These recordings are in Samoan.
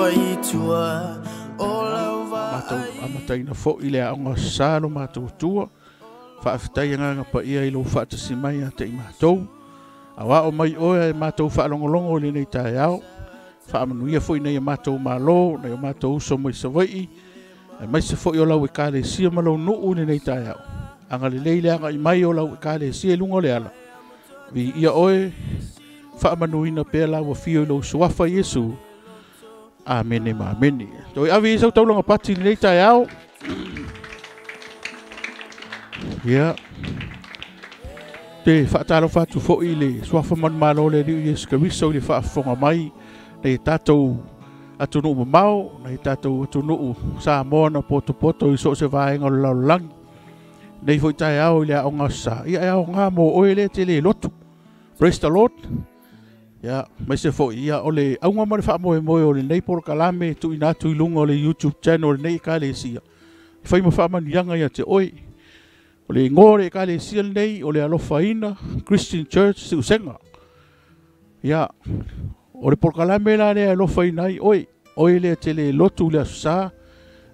ai i tua o lau Matou vaai. Amataina fo'i le aoga sa lo matou Atua. Faafetai agaga paia i lou faatasi mai ia te i matou. Auā o mai oe e matou faalogologo i lenei taeao. Faamanuia foi nei o matou malo, nei o matou uso mai Savai'i, aemaise foi o lau ekalesia ma lou nuu i lenei taeao. Agalelei le agai mai o lau ekalesia i luga o le ala. Viia oe, faamanuina pea lau afio i lou suafa Iesu. Amene ma amene. Toe ave i sau taulaga pati i lenei taeao. Ia. Te faatalofa atu foi i le suafa manumalo o le Alii Iesu Keriso i le faafofoga mai nei tatou atunuu mamao, nei tatou atunuu Samoa na potopoto i so o se vaega o le lalolagi. Nei foi taeao i le aoga sa, ia e aoga mo oe le te le lotu. Praise the Lord. Ia, maise foi, ia o le auga ma le faamoemoe o lenei polokalame tuuina atu i luga o le YouTube channel o lenei ekalesia. E fai ma faamanuiaga ia te oe. O le igoa o le ekalesia lenei o le Alofaina Christian Church Siusega. Ia, o le polokalame la lea e alofaina ai oe, oe lea te le lotu i le aso Sa,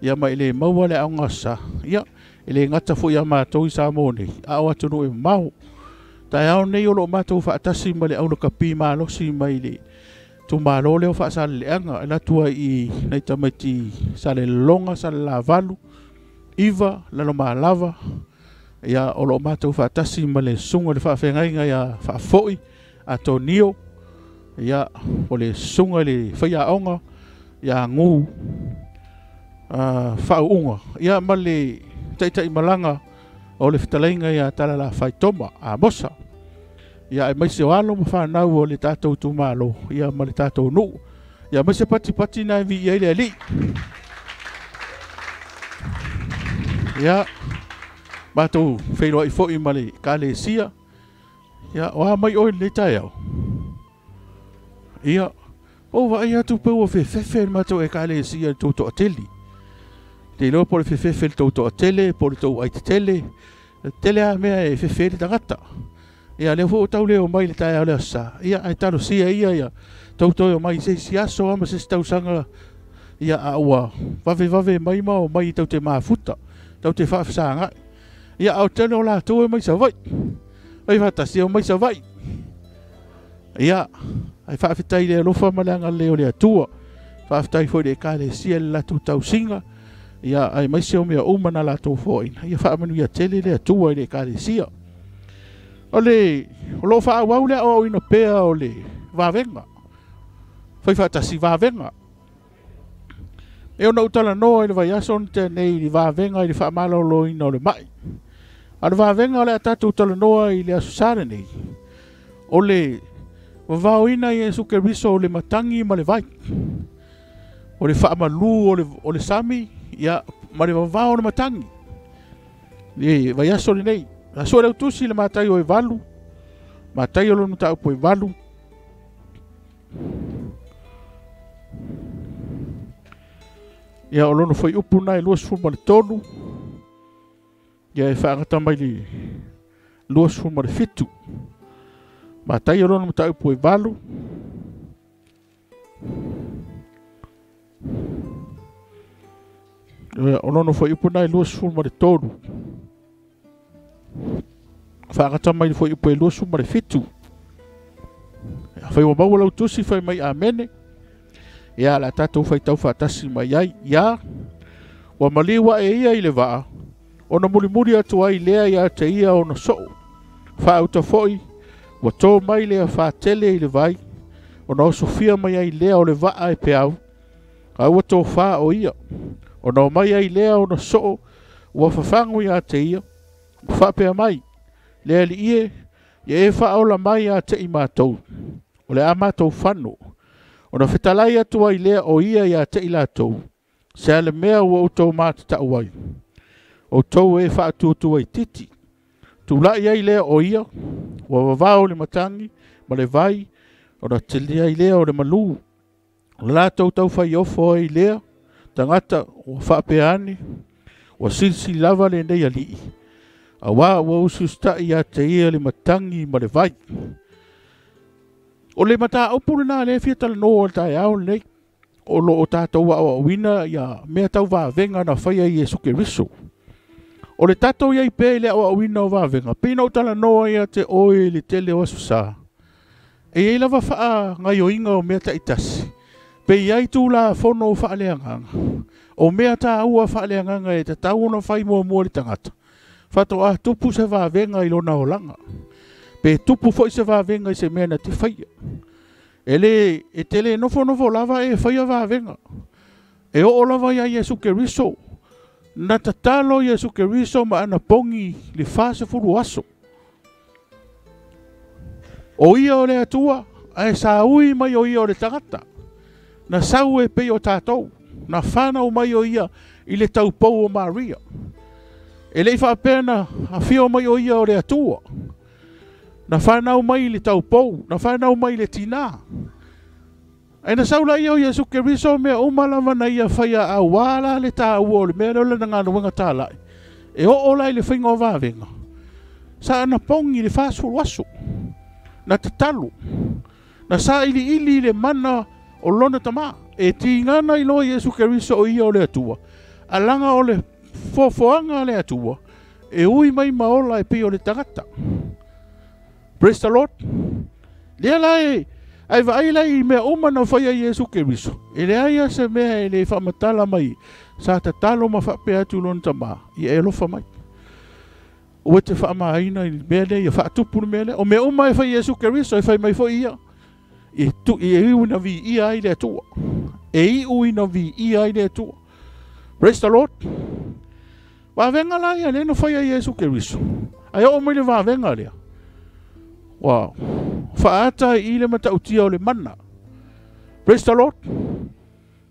ia ma e le maua le aoga aso Sa. Ia, e le gata foi ia matou i Samoa nei, a o atunuu e mamao. Taeao nei o lo o matou faatasi ma le aulakapi malosi mai le itumalo lea o Faasaleleaga, e alu atu ai i nai tamaiti Salelologa, Salelavalu, Iva, Lalomalava. Ia, o lo o matou faatasi ma le susuga i le faafeagaiga ia Faafoi Atonio. Ia, o le susuga i le faiaoga ia Gu Faauuga. Ia, ma le taitaimalaga o le fetalaiga ia Talalafai Toma Amosa. Ia, aemaise o alo ma fanau o le tatou itumalo, ia ma le tatou nuu. Ia, aemaise patipati na e viia ai le Alii. Ia, matou feiloai foi ma le ekalesia. Ia, o a mai oe i lenei taeao. Ia, o vaai atu pe ua fefefe le matou ekalesia i le tou toatele. Te iloa po o le fefefe i le tou toatele, po o le tou aitetele. Tele lava mea e fefe ai le tagata. Ia, lea foi ua tau leo mai le taeao le aso Sa. Ia, ae talosia ia ia tou toe omai i se isi aso lava ma se isi tausaga. Ia, a ua vavevave mai ma omai tau te mafuta, tau te faafesagai. Ia, a o tele o latou e mai Savaii. Fai faatasi e omai Savaii. Ia, ae faafetai i le alofa ma le agalelei o le Atua. Faafetai foi i le ekalesia i le latou tausiga. Ia, aemaise o mea uma na latou foaina. Ia faamanuia tele le Atua i le ekalesia. O lo o faaauau le aoaoina pea o le vavega. Fai faatasi vavega. E ona ou talanoa i le vaiaso na tea nei i le vavega i le faamaloloina o le mai. A o le vavega o le a tatou talanoa i le aso Sa lenei, o le vavaoina Iesu Keriso o le matagi ma le vai. O le faamalu o le sami, ia, ma le vavao o le matagi. I vaiaso lenei. Aso le utusi le Mataio e 8, Mataio lona mataupu e 8. Ia, o lona fuaiupu na e 23. Ia, e faagata mai le 27. Mataio lona mataupu e 8. Ia, o lona fuaiupu na e 23. Faagata mai le fuaiupu e 27. Ia, fai ua maua lau tusi, fai mai amene. Ia, la tatou faitau faatasi mai ai. Ia, ua maliu ae ia i le vaa, ona mulimuli atu ai lea ia te ia ona soo. Faauta foi, ua tō mai lea fatele i le vai, ona osofia mai ai lea o le vaa e peau, a ua tofā o ia. Ona o mai ai lea ona soo, ua fafagu ia te ia, ua faapea mai, le Alii e, ia e faaola mai ia te i matou, o le a matou fano. Ona fetalai atu ai lea o ia ia te i latou, se a le mea ua outou matatau ai, outou e faatuatua i titi. Tulai ai lea o ia, ua vavao le matagi ma le vai, ona tele ai lea o le malu. O latou taufai ofo ai lea, tagata ua faapea ane, ua silisili lava lenei alii, auā ua usiusitai ia te ia le matagi ma le vai. O le mataupu lena lea e fia talanoa o le taeao lenei. O loo tatou aoaoina ia mea tau vavega na faia e Iesu Keriso. O le tatou iai pea i le aoaoina o vavega, pei ona ou talanoa ia te oe i le tele o aso sa, e iai lava faagaioiga o mea taitasi, pe iai tulafono o faaleagaga, o mea taua faaleagaga e tatau ona fai muamua e le tagata, faatoa tupu se vavega i lona olaga, pe tupu foi se vavega i se mea na te faia. E le, e te le nofonofo lava e faia vavega. E oo lava ia Iesu Keriso, na tatalo Iesu Keriso ma anapogi le 40 aso. O ia o le Atua, ae saui mai o ia o le tagata. Na sau e pei o tatou, na whanau mai o ia i le taupou o Maria. E lei faapea na afio mai o ia o le Atua. Na whanau mai i le taupou, na whanau mai i le tina. Ae na sau laia o Iesu Keriso mea uma lava na ia faia auā la le tāua o le mea lea o lana galuega talai. E oo la i le faiga o vavega. Sa anapogi le 40 aso. Na tatalo. Na sailiili le mana o lona tamā. E tigana i loa Iesu Keriso o ia o le Atua. Alaga o le foafoaga a le Atua. E ui mai ma ola e pei o le tagata. Praise the Lord. Lea la e ai vaai la i mea uma na faia Iesu Keriso. E leai lava se mea e le faamatala mai sa tatalo ma faapea atu i lona tamā, ia e alofa mai. Ua te faamaina i le mea lea, ia faatupu le mea lea. O mea uma e fai Iesu Keriso, e fai mai foi ia. E tu, e iu ina viia ai le Atua. E iu ina viia ai le Atua. Praise the Lord. Vavega la ia lea na faia Iesu Keriso. Ae oo mai le vavega lea. Wow. Faata i le matautia o le mana. Praise the Lord.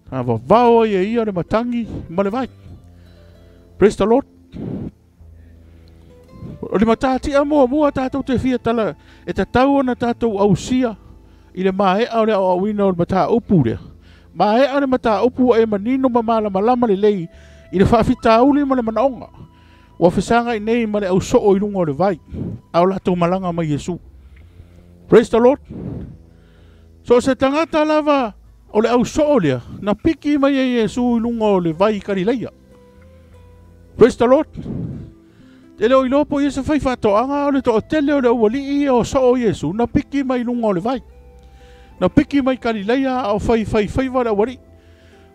A vavao ai e ia le matagi ma le vai. Praise the Lord. O le matatia muamua tatou te fia tala e tatau ona tatou ausia i le maea o le aoaoina o le mataupu lea. Maea le mataupu e manino ma malamalama lelei i le faafitauli ma le manaoga. Ua fesagai nei ma le ausoo i luga o le vai, a o latou malaga mai Iesu. Praise the Lord. So se tagata lava o le ausoo lea, na piki mai e Iesu i luga o le vai i Kalileia. Praise the Lord. E le o iloa po o ia se faifaatoaga, o le toatele o le aualii ia o soo Iesu, na piki mai i luga o le vai. Na piki mai Kalileia a o faifaifaiva le aualii.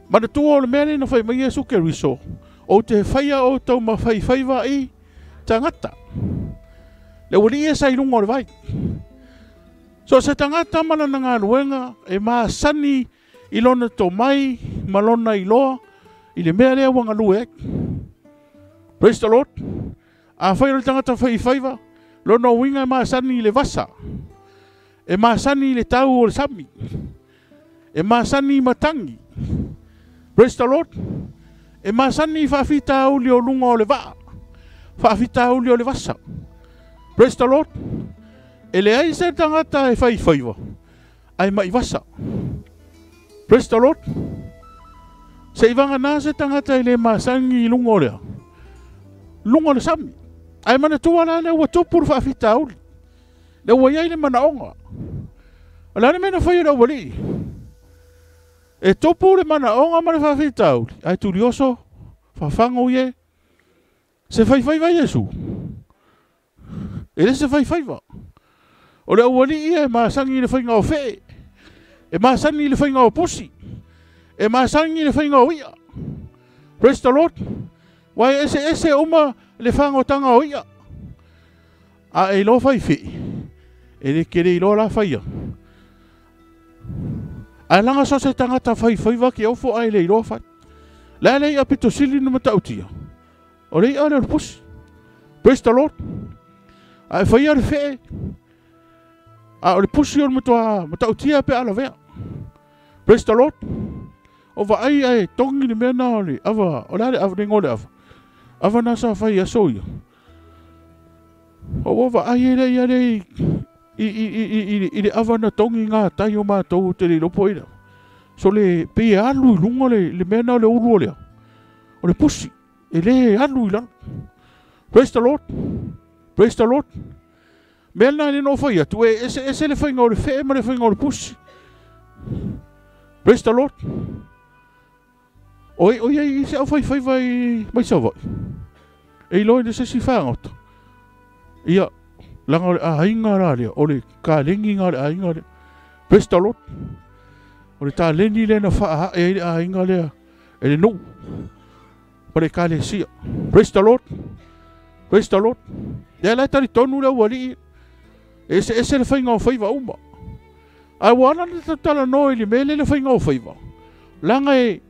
Manatua o le mea lea na fai mai Iesu Keriso, ou te faia outou ma faifaiva i tagata. Le aualii ia sa i luga o le vai. So se tagata ma lana galuega e masani i lona tomai ma lona iloa i le mea lea ua galue ai. Praise the Lord. Afai o le tagata faifaiva, lona uiga e masani i le vasa, e masani i le tau o le sami, e masani i matagi. Praise the Lord. E masani i faafitauli o luga o le vaa, faafitauli o le vasa. Praise the Lord. E leai se tagata e faifaiva ae mai vasa. Praise the Lord. Se i vagana se tagata e le masani i luga o lea, luga o le sami. Ae manatua la lea ua tupu le faafitauli, lea ua iai le manaoga. O le a le mea na fai e le aualii? E tupu le manaoga ma le faafitauli, ae tulioso, fafago ie. Se faifaiva Iesu? E le se faifaiva. O le aualii ia e masani i le faiga o fee, e masani i le faiga o pusi, e masani i le faiga o ia. Praise the Lord. Ua e eseese uma le fagotaga o ia. A e iloa fai fee, e le kele iloa la faia. Ae laga so se tagata faifaiva ke ofo ae le iloa fai. Le a le ia pito sili na matautia. O le ia lea o le pusi. Praise the Lord. Ae faia le fee, a o le pusi o le matua matautia pe a lavea. Praise the Lord. O vaai ae togi le mea na o le ava, o le a le ava, le igoa o le ava. Ava na sa fai i aso ia. O ua vaai e le ia le i le ava na togi ngā tai o mātou te le iloa po i le ava. So le pei e alu i luga le mea na o le ulu o le ava. O le pusi, e le alu i lalo. Praise the Lord. Praise the Lord. Mea lena e le no fai atu, e eseese le faiga o le fee ma le faiga o le pusi. Praise the Lord. O o ia i se au faifaiva i mai Savaii. E iloa i le se isi fagota. Ia, laga o le aiga la lea, o le kalegi le aiga lea. Praise the Lord. O le taleni lea na faaa'e ai le aiga lea e le nuu ma le ekalesia. Praise the Lord. Praise the Lord. Lea la e talitonu le aualii e eseese le faiga o faiva uma. Ae ua ala ona talanoa i le mea lea le faiga o faiva. Laga e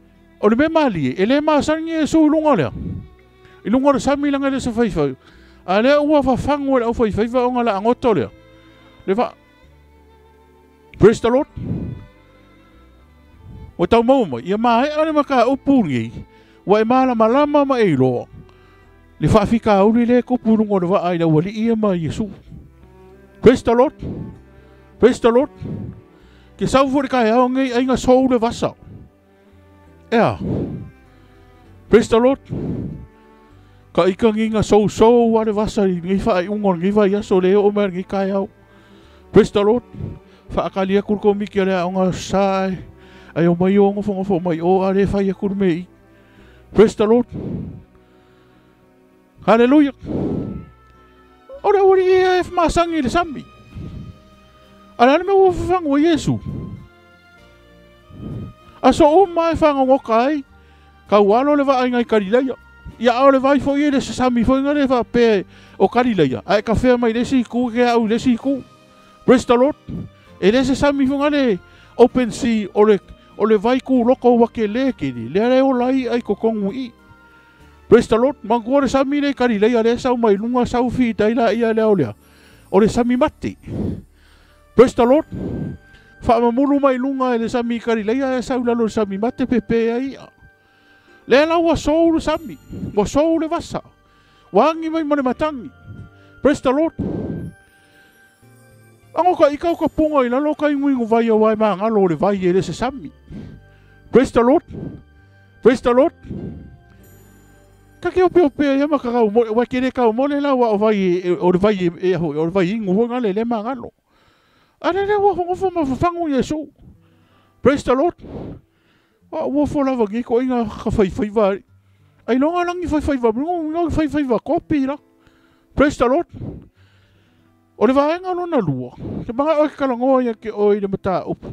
o le mea malie, e le masani Iesu i luga lea. I luga o le sami laga e le se faifai. A lea ua fafagu e le aufaifaiva ona le agoto lea. Le va. Praise the Lord. Ua tau maua mai, ia maea le mataupu lenei, ua e malamalama ma e iloa le faafitauli lea e tupu i luga o le vaa i le aualii ia ma Iesu. Praise the Lord. Praise the Lord. Ke sau foi le taeao nei aiga sou le vasa. Ea. Praise the Lord. Ka ika nginga sou sou a le vasa i lenei faaiuga o lenei vaiaso le oo mai lenei taeao. Praise the Lord. Faakali atu le komiti a le aoga sa ai. Ai o mai o ngofo mai o a le fai atu le mea i. Praise the Lord. Hallelujah. O le aualii ia e masangi i le sami. A le a le mea ua fafagu ai Iesu. Aso uma e fagagoka ai, taualo le vaaiga i Kalilaia. Ia a o le vai foi e le sami foi nga le faapea o Kalilaia. Ae kafea mai le isi itu ke au i le isi itu. Praise the Lord. E le se sami foi nga le open sea o le vai kūloko ua ke le kele. Lea le ola ai ai totonu i. Praise the Lord. Manatua le sami le i Kalilaia lea sau mai luga sau fitai la ia lea o lea. O le sami mate. Praise the Lord. Faamamulu mai luga e le sami i Kalilaia e sau lalo le sami mate pepe ai ia. Lea la ua sou le sami, ua sou le vasa. Ua agi mai ma le matagi. Praise the Lord. Ago ka ika o ka punga i lalo ka inguingu vai au ai mangalo o le vai e le se sami. Praise the Lord. Praise the Lord. Ka ke ope ope ia ma ka kau mole, wa ke le kau mole la ua o vai o le vai e ho, o le vai ingu ho ngale le mangalo. A le le ua fongofo ma fafangu Iesu. Praise the Lord. Wa ua fo lava ki ko inga ka fai fai va. Ai longa langi fai fai va, ngo fai fai va kopi la. Praise the Lord. O le vaega lona lua, te manga o ke kalangoa ia ke oi le mataupu.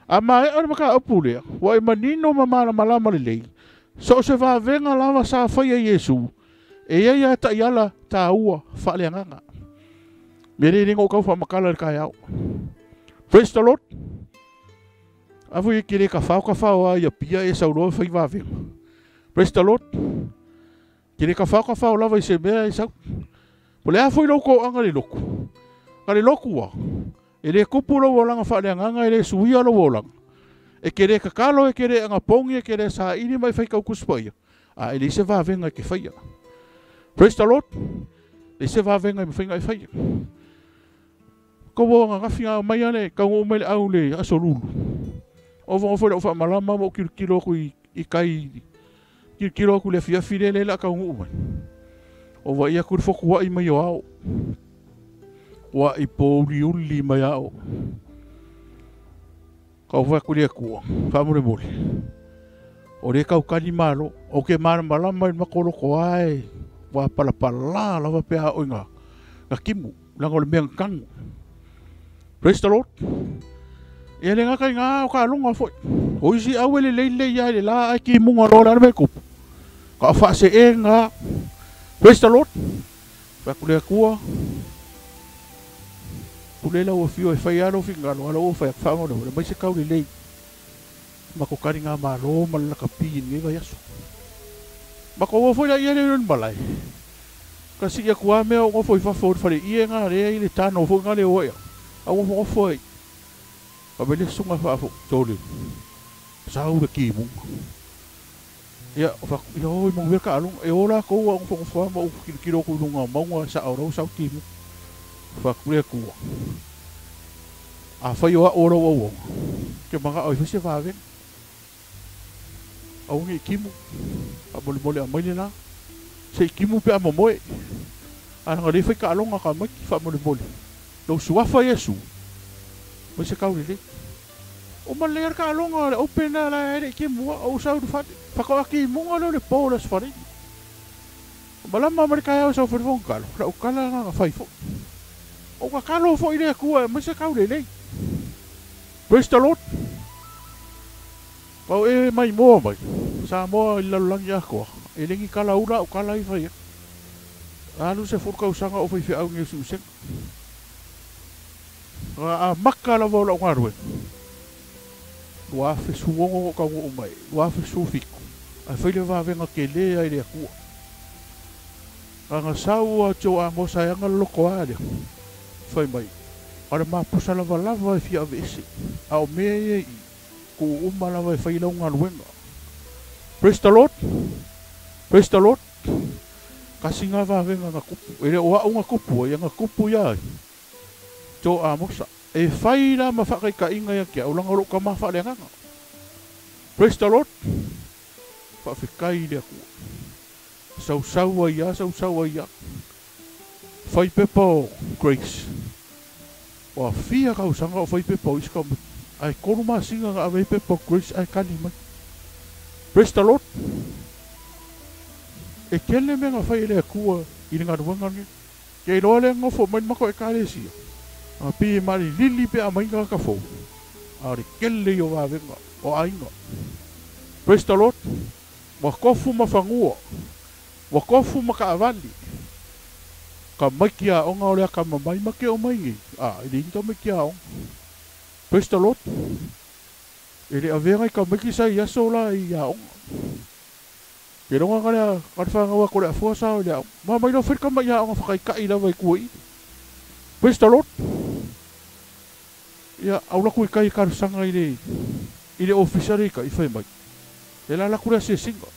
A maea o le mataupu lea, ua e manino ma malamalama lelei. So o se vavenga lava sa faia Iesu, e ia ia taiala tāua faaleagaga. Mea le lengo kau whaamakala le kai au. Praise the Lord. Afu i kere ka whao a ia pia e sauloa whai vavenga. Praise the Lord. Kere ka whao lava i se mea e sau. Po le afu i loko anga le loku. Ka le loku wa. E le kupu lau olanga faaleagaga e le suia lau olanga. E kere kakalo e kere anga pongi e kere sa ili mai whai kaukuspaia. A e le se vavenga e ke whaia. Praise the Lord. Le se vavenga e mwhainga e whaia. Ka wā ngā ngawhi mai ane, ka ngō mai le au le aso lulu. O whango whai lau whaamalama mo kilokilo aku i kai, kilokilo aku le awhiawhi le le la ka ngō mai. O wā ia kuri whoku wai mai o ao. Wā i pōuri uli mai ao. Ka whai kuri e kua, whaamore mole. O le kau kani malo, o ke malamalama i makoloko ai, wā palapala lava pea o ngā kimu, langa o le mea ngangu. Praise the Lord. Ia le ngā kai ngā o ka alonga foi. O isi au ele leile ia le la ai ki munga loa le me kupu. Ka whaase e ngā. Praise the Lord. Wha kule kua. Kule lau o whio e whai alo whingalo alo o whai whango le mai se kau le lei. Mako kari ngā malo ma le lakapi i ngai aso. Mako o foi la ia le malai. Ka si ia kua mea o ngofo i whawha o whare ia ngā rea i le tāno fo ngā le oa ia. Au ngofo ngofo ai. Ka mele sunga whaafo tōle. Sau le ki munga. Ia, ia oi mong weka along. E ora ko ua ngofo ngofo ma u kilokilo ku lunga maunga sa au rau sau ki munga. Whakure kua. A whai oa ora ua uonga. Ke manga oi whese whawen. Au ngi kimu. A mole mole a maile la. Se kimu pe a momoe. A nanga le whai ka alonga ka mai ki wha mole mole. Lau suafa Iesu. Mai se kau lele. O malele le taaloga le open la e le i kemu au sau i le fale. Whakawaki munga leo le pō le aswhare. Malama ma le taeao sau fai fonga kalo. Lau kala ngā whai fo. O ka kalo fo i le akua mai se kau lelei. Praise the Lord. Pau e mai moa mai. Sa moa i lalolagi akoa. E lengi kala ula o kala i whaia. Alu se furu kausanga o whai whiau nge usiusenga. A maka lava o lau ngaruenga. Ua afe suongo o kaungo o mai. Ua afe sufiku. Ai whai le wawenga ke lea i le akua. Anga sau a tio a mosa e anga loko a lea. Whai mai. Ara mapusa lava lava e fia ave ese. A o mea ia i ku uma lava e whai lau ngaruenga. Praise the Lord. Praise the Lord. Kasi ngā wawenga ngā kupu. E le o au ngā kupu, e ngā kupu ia. Tio a mosa. E whai la ma whakaika inga ia kia. Ulanga ro ka ma whaale nganga. Praise the Lord. Whawhikai le akua. Sau sau ia, sau sau ia. Whai pepa o Grace. Wa fia kausanga o whai pepa o iska. Ai koru masinga nga awei pepa o Grace ai kani mai. Praise the Lord. E kele me ngā whai le akua i le ngaruanga nge. Kei loa le ngofo mai mako e kālesia. A pi mari lili pe a mainga ka fou. A re kele i o wawenga, o ainga. Praise the Lord. Wa kofu ma whangua. Wa kofu ma ka awali. Ka maiki a onga o lea ka mamai make o mai ngi. A, i le inga maiki a onga. Praise the Lord. E le awenga i ka maiki sa i aso la i a onga. Ke ronga ka lea, ka le whangaua ko le afua sa o lea. Ma mai lau whirka mai a onga whakaikai lava i kua i. Praise the Lord. Ia, au laku i kai karusanga i le ofisa le i whai mai. E la laku lea se singa.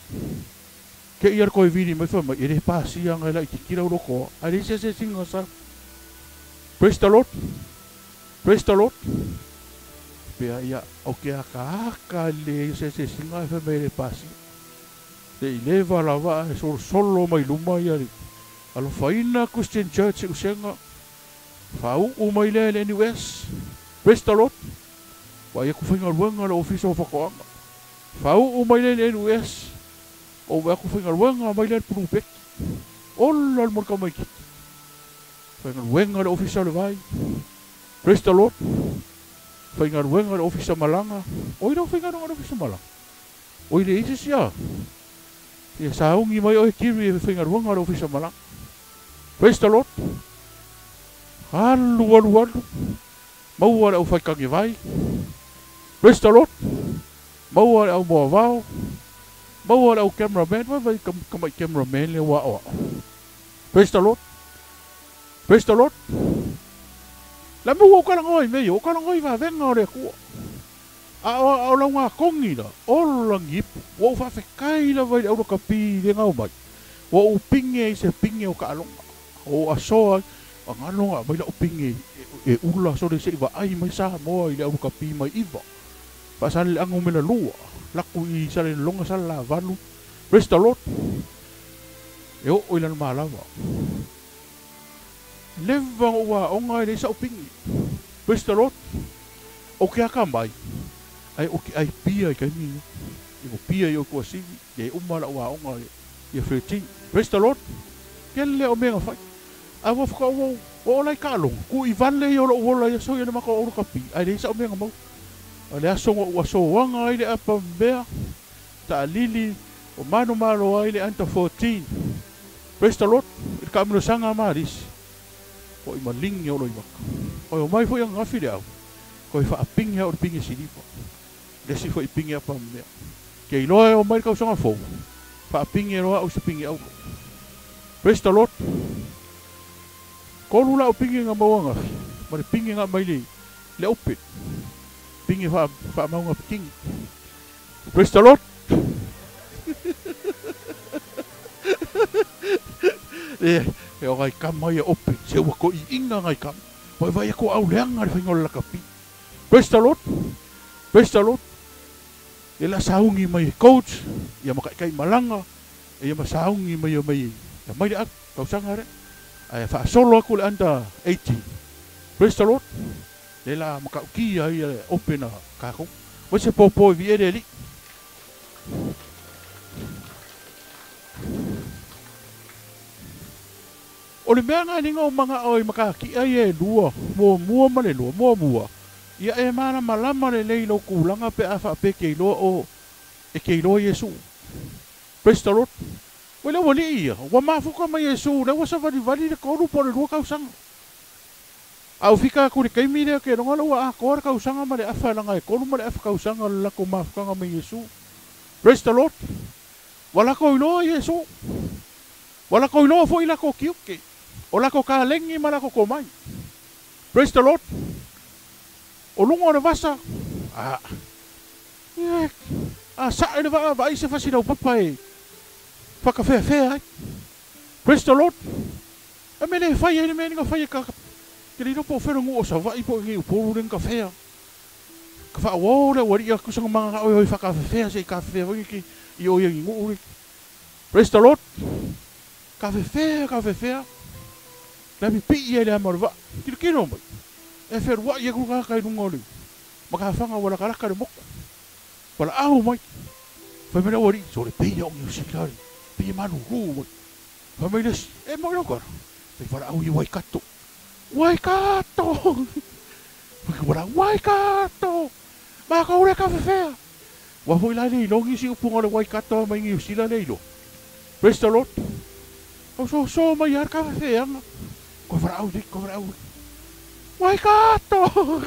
Ke ia koe vini mai whai mai. E le pāsia ngai la i te kira urokoa. A le se singa sa. Praise the Lord. Praise the Lord. Pea ia, au ke aka aka le se singa e whai mai le pāsia. Le i lewa lava e solo solo mai luma ia le. Alofaina Christian Church usenga. Whau u mai le le NUS. Praise the Lord. Wa ia ku whainga ruanga le ofisa o whakoanga. Whau u mai le le NUS. O wea ku whainga ruanga mai le purupeki. Ola le morka mai kiki. Whainga ruanga le ofisa o le vai. Praise the Lord. Whainga ruanga le ofisa malanga. Oi rau whainga ruanga le ofisa malanga. Oi le isi sia. Ia saungi mai oe kiri e whainga ruanga le ofisa malanga. Praise the Lord. Alu, alu, alu. Maua le au whaikangi vai. Praise the Lord. Maua le au moa vao. Maua le au cameraman. Vai vai kamai cameraman le wao wao. Praise the Lord. Praise the Lord. La mua o kalangoi mei. O kalangoi wawenga o le kua. A o lau ngā kongi la. O langi ipu. Wa u whawhekai la vai le au kapi le ngau mai. Wa u pinge i se pinge o ka alonga. O asoa. A ngalonga mai la upinge e ula so le se iwa ai mai sa moa i le au kapi mai iwa. Pasal le angu mela lua. Laku i sa le longa sa la valu. Praise the Lord. E o o ilana malawa. Lewa ua onga i le isa upingi. Praise the Lord. O ke aka mai. Ai o ke ai pia i kaimi. I ko pia i o kua sivi. E uma la ua onga i 13. Praise the Lord. Kele o menga whai. A wa whaka o o lai kalong. Ku i vale i olo ola ia so ia le maka o kapi. Ai le isa o menga mau. A le asonga ua soanga ai le apa mea. Ta lili o manu malo ai le anta 14. Praise the Lord. I ka amino sanga maris. O i malingi o loi waka. O mai fo i ngafi le au. Ko i whaapingi au le pingi silipa. Le si fo i pingi apa mea. Ke i loa e o mai le kausanga fou. Whaapingi e loa au se pingi au. Praise the Lord. Kolu la o pingi ngā mauanga. Ma le pingi ngā mai le open. Pingi wha maunga pingi. Praise the Lord. E o ngai kama ia open. Se ua ko i inga ngai kama. Wai vai ako au leanga le whainga o lakapi. Praise the Lord. Praise the Lord. E la saungi mai coach. Ia makai malanga. E ia masaungi mai mai. Ia mai le aku. Kausanga re. Ai whaasolo aku le anda 18. Praise the Lord. Le la makaukia ia le open a kākou. Wai se pōpō i vi ele li. O le mea ngā ninga o manga oi makaki ai e lua, mua mua ma le lua, mua mua. Ia e mana malama le leilo kulanga pe afa pe ke iloa o e ke iloa Iesu. Praise the Lord. Wele wali ia, wa mafuka mai Iesu, le wasa vali vali le koru po le lua kausanga. Au fika aku le kaimi lea ke longa lua a koa le kausanga ma le afa langa e koru ma le afa kausanga le lako mafukanga mai Iesu. Praise the Lord. Wala ko iloa Iesu. Wala ko iloa fo ila ko kiuke. O lako ka lengi ma lako ko mai. Praise the Lord. O lunga o le vasa. A. A sa ele va va se fasila o papa e. Whakawhea ai. Praise the Lord. A mele whai e le mea ninga whai e ka. Ke le ropo whero ngu o sa vai po ngi upolu lenga whea. Ka wha o le wari ia kusanga manga oi oi whakawhea se i ka whea whangi ki i oi ngi ngu uri. Praise the Lord. Ka whea, ka whea. La mi pi ia le amor va. Kilo kilo mai. E wherua ia kuru kai runga o le. Maka whanga wala karaka le moko. Wala ahu mai. Whai mele wari. So le pi ia o ngi usila le. Pi manu ru mai. Whai mai lesi. E mai rau kara. Whai wala au i Waikato. Waikato! Whai wala Waikato! Maka ure ka whewhea. Wa hui lai le ilongi si upunga le Waikato mai ngi usila le ilo. Praise the Lord. Au so so mai ar ka whewhea. Ko wala au ko wala au. Waikato!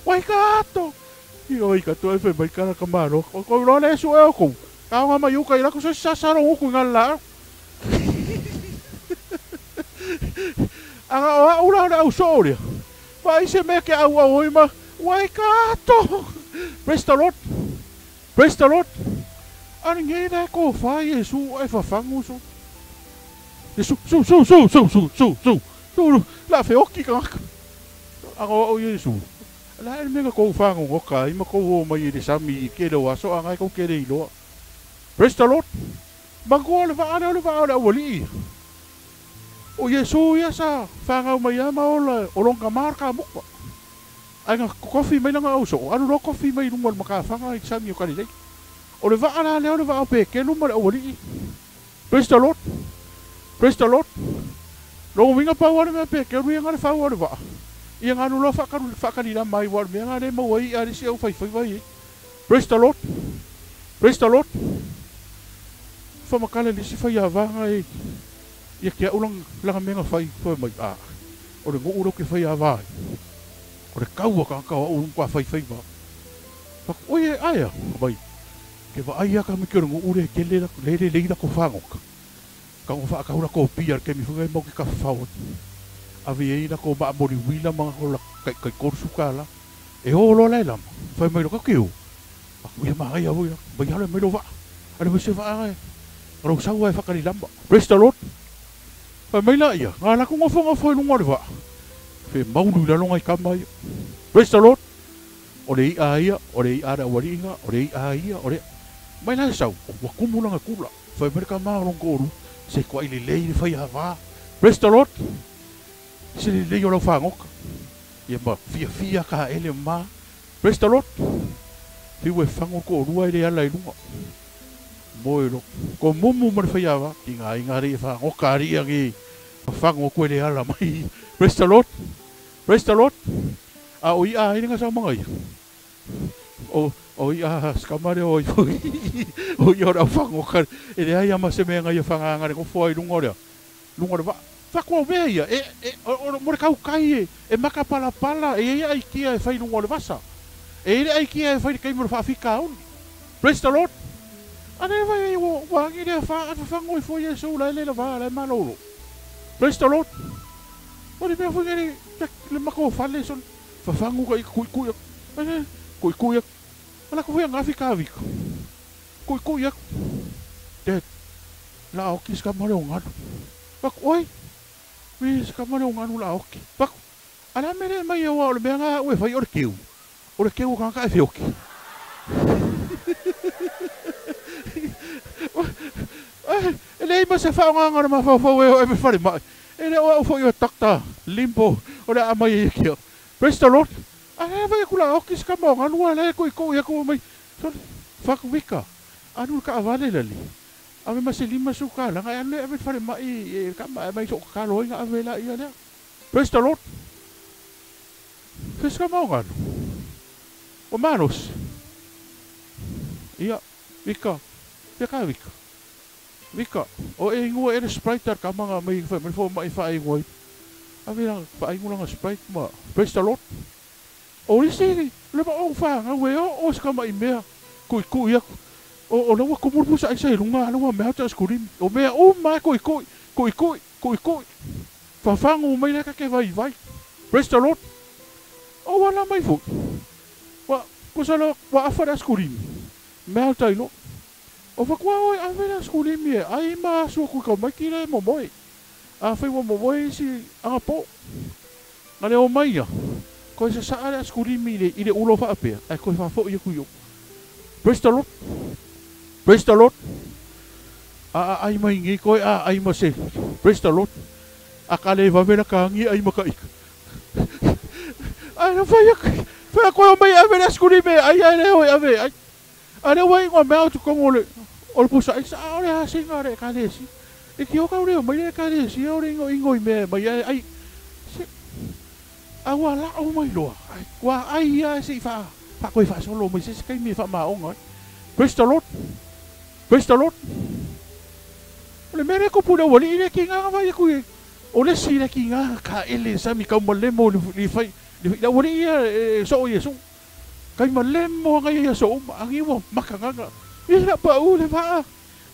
Waikato! I Waikato e whai mai kara ka maro. Ko roa le su e o kou. Ka ngā mai uka i lako so sasaro uku ngā la. Anga o au la au so rea. Vai se mea ke au au hoi ma Waikato! Praise the Lord. Praise the Lord. Ani nge la ko wha Iesu e whawhangu so. Iesu, su, su, su, su, su, su, su. Su, la wheoki ka ngaka. Anga o au Iesu. La e mega kou whangu ngoka, ima kou o mai e le sami i ke leo aso anga e kou ke le iloa. Praise the Lord. Mangoa le vaale o le vaale au ali. O Iesu ia sa whangau mai ama o la o longa marka mokwa. Ai ngā kofi mai langa au so. Anu lo kofi mai lunga le maka whanga i sami o Kalilei. O le vaala le o le vaa o peke luma le au ali. Praise the Lord. Praise the Lord. Longo winga pau ale mea peke ru ia ngā le whau o le vaa. Ia ngā nulo whakalila mai wa mea ngā le maua i a le si au whai whai wai. Praise the Lord. Praise the Lord. Whamakale le si whai a vanga e. Ia kia ulang langa menga whai whai mai. A. O le ngū ke whai a vai. O le kaua ka kaua ulung kwa whai whai wa. Whaku oie aia. Mai. Ke wa aia ka miki o le ngū le ke le le le ko whangoka. Ka ngō whaakahura ko pia ke mi whangai mau ki ka whawhau. Awe e ina ko maa mori wila mga ko la kai korusu ka la. E o lo lai lama. Whai mai lo ka keo. Aku ia maa ia woi. Mai hale mai lo waa. Ale mai se waa e. Rau saua e whakari lamba. Praise the Lord. Whai mai la ia. Ngā laku ngofo ngofo i lunga le waa. Whai maunu i lalonga i kama ia. Praise the Lord. O le i a ia. O le i a le awari inga. O le i a ia. O le. Mai la e sau. O wakumu langa kula. Whai mai ka maa longo oru. Se kua i le lei le whai a wā. Praise the Lord. Se le lei o lau whangoka. Ia ma fia fia ka ele ma. Praise the Lord. Whiu e whango ko orua e le ala i lunga. Moe lo. Ko mumu ma le whai a wā. Ki ngā inga re e whangoka ari angi. Whango koe le ala mai. Praise the Lord. Praise the Lord. A o i a hei nga sa manga ia. O i a skamare o i o i ora whangoka. E le ai ama se mea ngai whanga ngare ko fua i lunga rea. Lunga re wa. Whakua mea ia, e, o, mo le kau kai e, e maka pala pala, e ia ai kia e whai lunga o le vasa. E ile ai kia e whai le kaimo le whaafika auni. Praise the Lord. Ane vai e o wangi lea wha, ane whango i fo Iesu la ele la wā la malolo. Praise the Lord. O le mea fo ngere, le maka o whale son, whawhangu ka i kui kui ane, kui kui ala ko hea ngafi ka vika. Kui kui Dad, la oki ska mare o nganu. Wak, oi, mi ska mare o nganu la oki. Wak, ala mere mai o o le mea ngā ue whai o le keu. O le keu ka ka e whioki. E lei ma se whao ngā ngā ma whao whao e o e me whare mai. E le o au whai o takta, limbo, o le amai e kia. Praise the Lord. A lea vai aku la oki se kama o galu a la e koʻikoʻi aku mai. Sole, fuck vika. Alu i le kaavale lali. Ave ma se 50 tala e alu e ave i le falemai e kama e aumai soo tatalo ai na ave laia lea. Praise the Lord. Fai se kama o galu. Ua malosi. Ia, vika. Fia ka vika. Vika, o e ingoa ea le Sprite a le kama na aumai fai mai le fomai e faaigoa ai. Ave lana faaigo lana Sprite ma Praise the Lord. O isi le ma ou fanau e oo se tama'i mea ku'iku'i aku. O la ua tumu le pusa aisa i luga a la ua mea atu asikulimi. O mea uma lava e ku'iku'i, ku'iku'i, ku'iku'i. Fafagu mai la e ta te vaivai. Praise the Lord. O ua ala mai foi. Ua tusa loa ua afa le asikulimi. Mea atu ai loa. O faatoa oe ave le asikulimi e ai ma asu atu i tamaiti la e momoe. Afai ua momoe isi agapo. Na le omai ia, toe sasaa le asikulimi i le ulo faapea, ae toe faafo'i atu i ou. Praise the Lord. Praise the Lord. A aai mai nei koe aai ma se. Praise the Lord. A ka le vave la ka agi e ai ma ka ika. Ae na fai atu, fai atu e omai e ave le asikulimi e ai ae le o e ave e ai. A lea ua igoa mea o totonu o le o le pusa aisa, a o le asiga a le Ekalesia. E tio kau le omai le Ekalesia o le inoino i mea e aumai ae ai. Se, a ua la'o mai loa, ai ua ai a se i faa faatoe faasolo mai se isi taimi e faamaoga ai. Praise the Lord. Praise the Lord. O le mea lea e tupu i le aualii lea kiga na vaai atu i o le isi lea kiga kaele sami taumalemo i le fai le aualii ia e soo Iesu. Kai malemo aga ia i aso uma, agi ua makagaga. I la pau le vaa,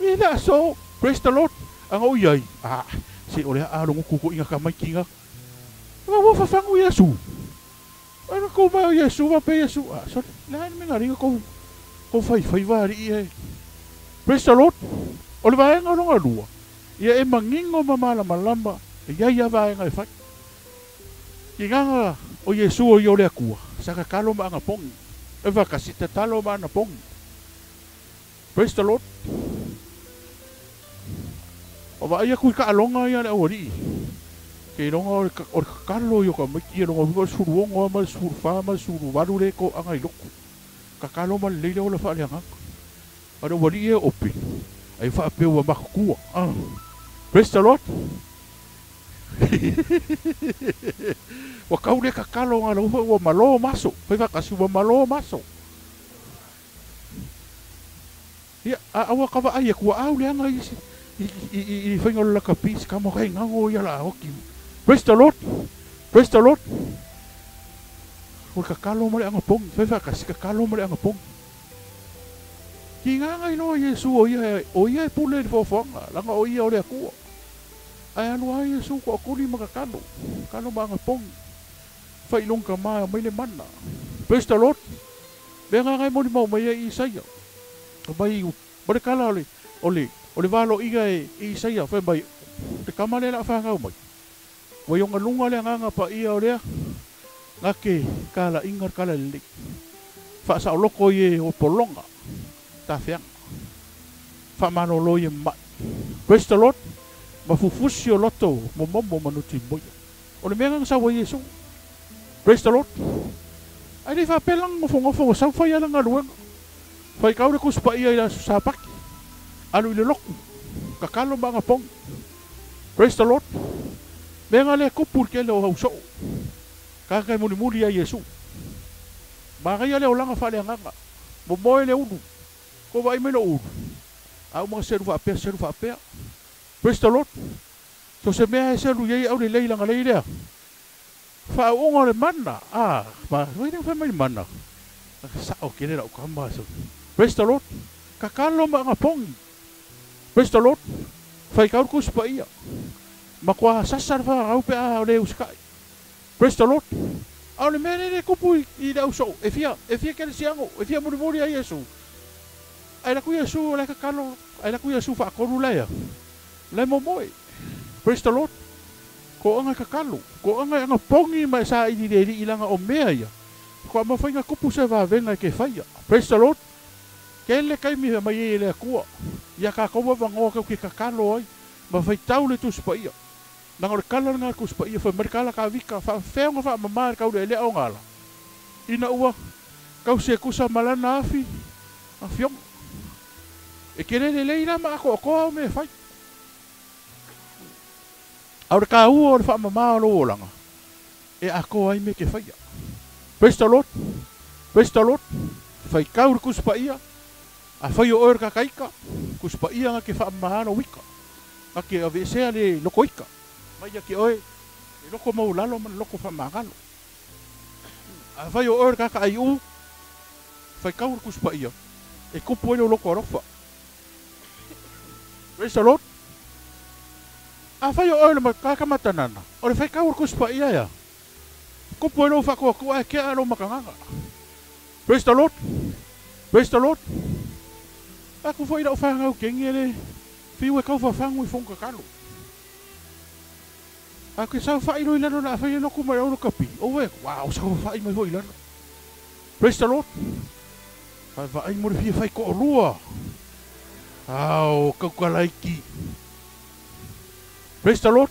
i le aso. Praise the Lord. Aga o iai, ah, se o le aa logotu koʻi ga tamaiti ga. Aga ua fafagu Iesu. Aga kou mai o Iesu va pe Iesu, ah, sole, le a le mea ga kou, kou faifaiva alii e. Praise the Lord. O le vaega o lona lua, ia e manino ma malamalama, e iai a vaega e fai. Igaga o Iesu o ia o le Atua, sa tatalo ma anapogi. E faatasi tatalo ma anapogi. Praise the Lord. Ua vaai atu i taaloga ia a le aualii, keiloga o le tatalo ia o tamaiti ia lona uiga o le 16 lava ma le 14 ma le 18 lea e toaga i lotu. Tatalo ma lelei le ola faaleagaga. A o le aualii ia e ope, ai faapea ua matutua. Praise the Lord. Ua tau le tatalo na lau foi ua malo maso. Fai faatasi ua malo maso. Ia, a ua ka vaai atu ua au leaga i i i i faiga o le lakapi se kama kai gago ia la oki. Praise the Lord. Praise the Lord. O le tatalo ma le anapogi. Fai faatasi tatalo ma le anapogi. Kigaga iloa Iesu o ia o ia e pule i le foafoaga, laga o ia o le Atua. Ae alu lava Iesu toatoli ma tatalo, tatalo ma anapogi. Fai lona tama e aumai le mana. Praise the Lord. Mea agaga e molimau mai ai Isaia. Aumai ma le tala o le o le o le valoia e Isaia fai mai, le tama lea o le a fanau mai. Ua i ona luga le agaga paia o lea gake talaiga le tala lelei. Faasaoloko i e o pologa tafeaga. Faamalolo i e ma'i. Praise the Lord. Ma fufusi o loto momomo ma nutimoia. O le mea lena na sau ai Iesu. Praise the Lord. Ae le i faapea lana nofonofo ua sau fai lana galuega. Faitau le Tusi Paia i le Aso Sapati. Alu i le lotu. Tatalo ma anapogi. Praise the Lord. Mea na lea tupu i le tele o ausoo. Tagata e mulimuli ia Iesu. Manaia le olaga faaleagaga. Momoe le ulu. Kou vaai mai lou ulu. A uma na selu faapea, selu faapea. Praise the Lord. So se mea e selu i ai au lelei lana lei lea. Faauuga o le mana. Ah, ma, wai lea fai mai le mana. Sao tele lau tama. Praise the Lord. Tatalo ma anapogi. Praise the Lord. Faitau le Tusi Paia. Matua sasa le fanau pe a o le usikai. Praise the Lord. A o le mea lea e tupu i le ausoo, e fia, e fia kerisiano, e fia mulimuli ai Iesu. Ae alu atu Iesu o la e tatalo, ae alu atu Iesu faatolu la ea, la e momoe. Praise the Lord. Toaga e tatalo, toaga e anapogi ma e saili i le Alii leaga o mea ia, faatoa mafai ona tupu se vavega e ke faia. Praise the Lord. Tele taimi e aumai ai e le Atua ia tatou avanoa tatou te tatalo ai ma faitau le Tusi Paia. Nanga o le kala lena a le Tusi Paia fai mai le kala kavika faafefea ona faamama le taulealea o gala ina ua tausi e tusa ma lana afi afioga. E tele lelei la ma atoatoa au mea e fai. A o le taua o le faamama o lou olaga e atoa ai mea e te faia. Praise the Lord. Praise the Lord. Faitau le Tusi Paia. Afai o oe o le kakaika, Tusi Paia na te faamama lou ika. Na te aveesea le loko ika mai ia te oe le loko maualalo ma le loko faamagalo. Afai o oe o le tagata aiu, faitau le Tusi Paia e tupu ai lou loto alofa. Praise the Lord. Afai o oe o le tagata matanana, o le faitau o le Tusi Paia ea, tupu ai lou faatuatua ae tea lou matagaga. Praise the Lord. Praise the Lord. Aku foi lau whangau kengi ele fiu e kau whawhangu i fonga kakalo. A ke sau whai loi lalo la awhai e loku mai au kapi. O e, wow, sau whai mai hoi lalo. Praise the Lord. Whai whai mo le fia whai ko olua. Ao, kaukalaiki. Praise the Lord.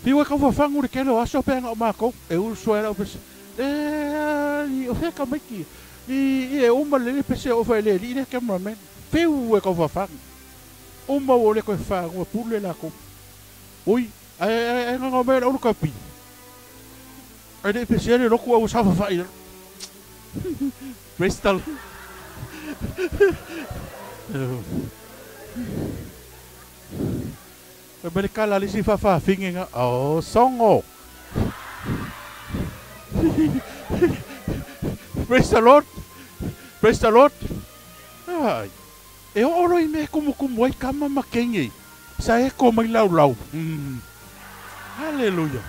Fiu e kau whawhangu le kele o aso pe anga o mākou. E uru sua e lau pese. E, o whea ka maiki. I e uma le pese o whai le li le cameraman. Fiu e kau whawhangu. Uma o le koe whangu pule la kou. Oi, ai ai ai ngā mea ulu kapi. Ai le pese le loku au sa whawhai. Praise the Lord. Mele kala le si whawhawhinge o songo. Praise the Lord. Praise the Lord. Ai. E oro i me kumu kumu ai kama makenge. Sa e ko mai lau lau. Hallelujah.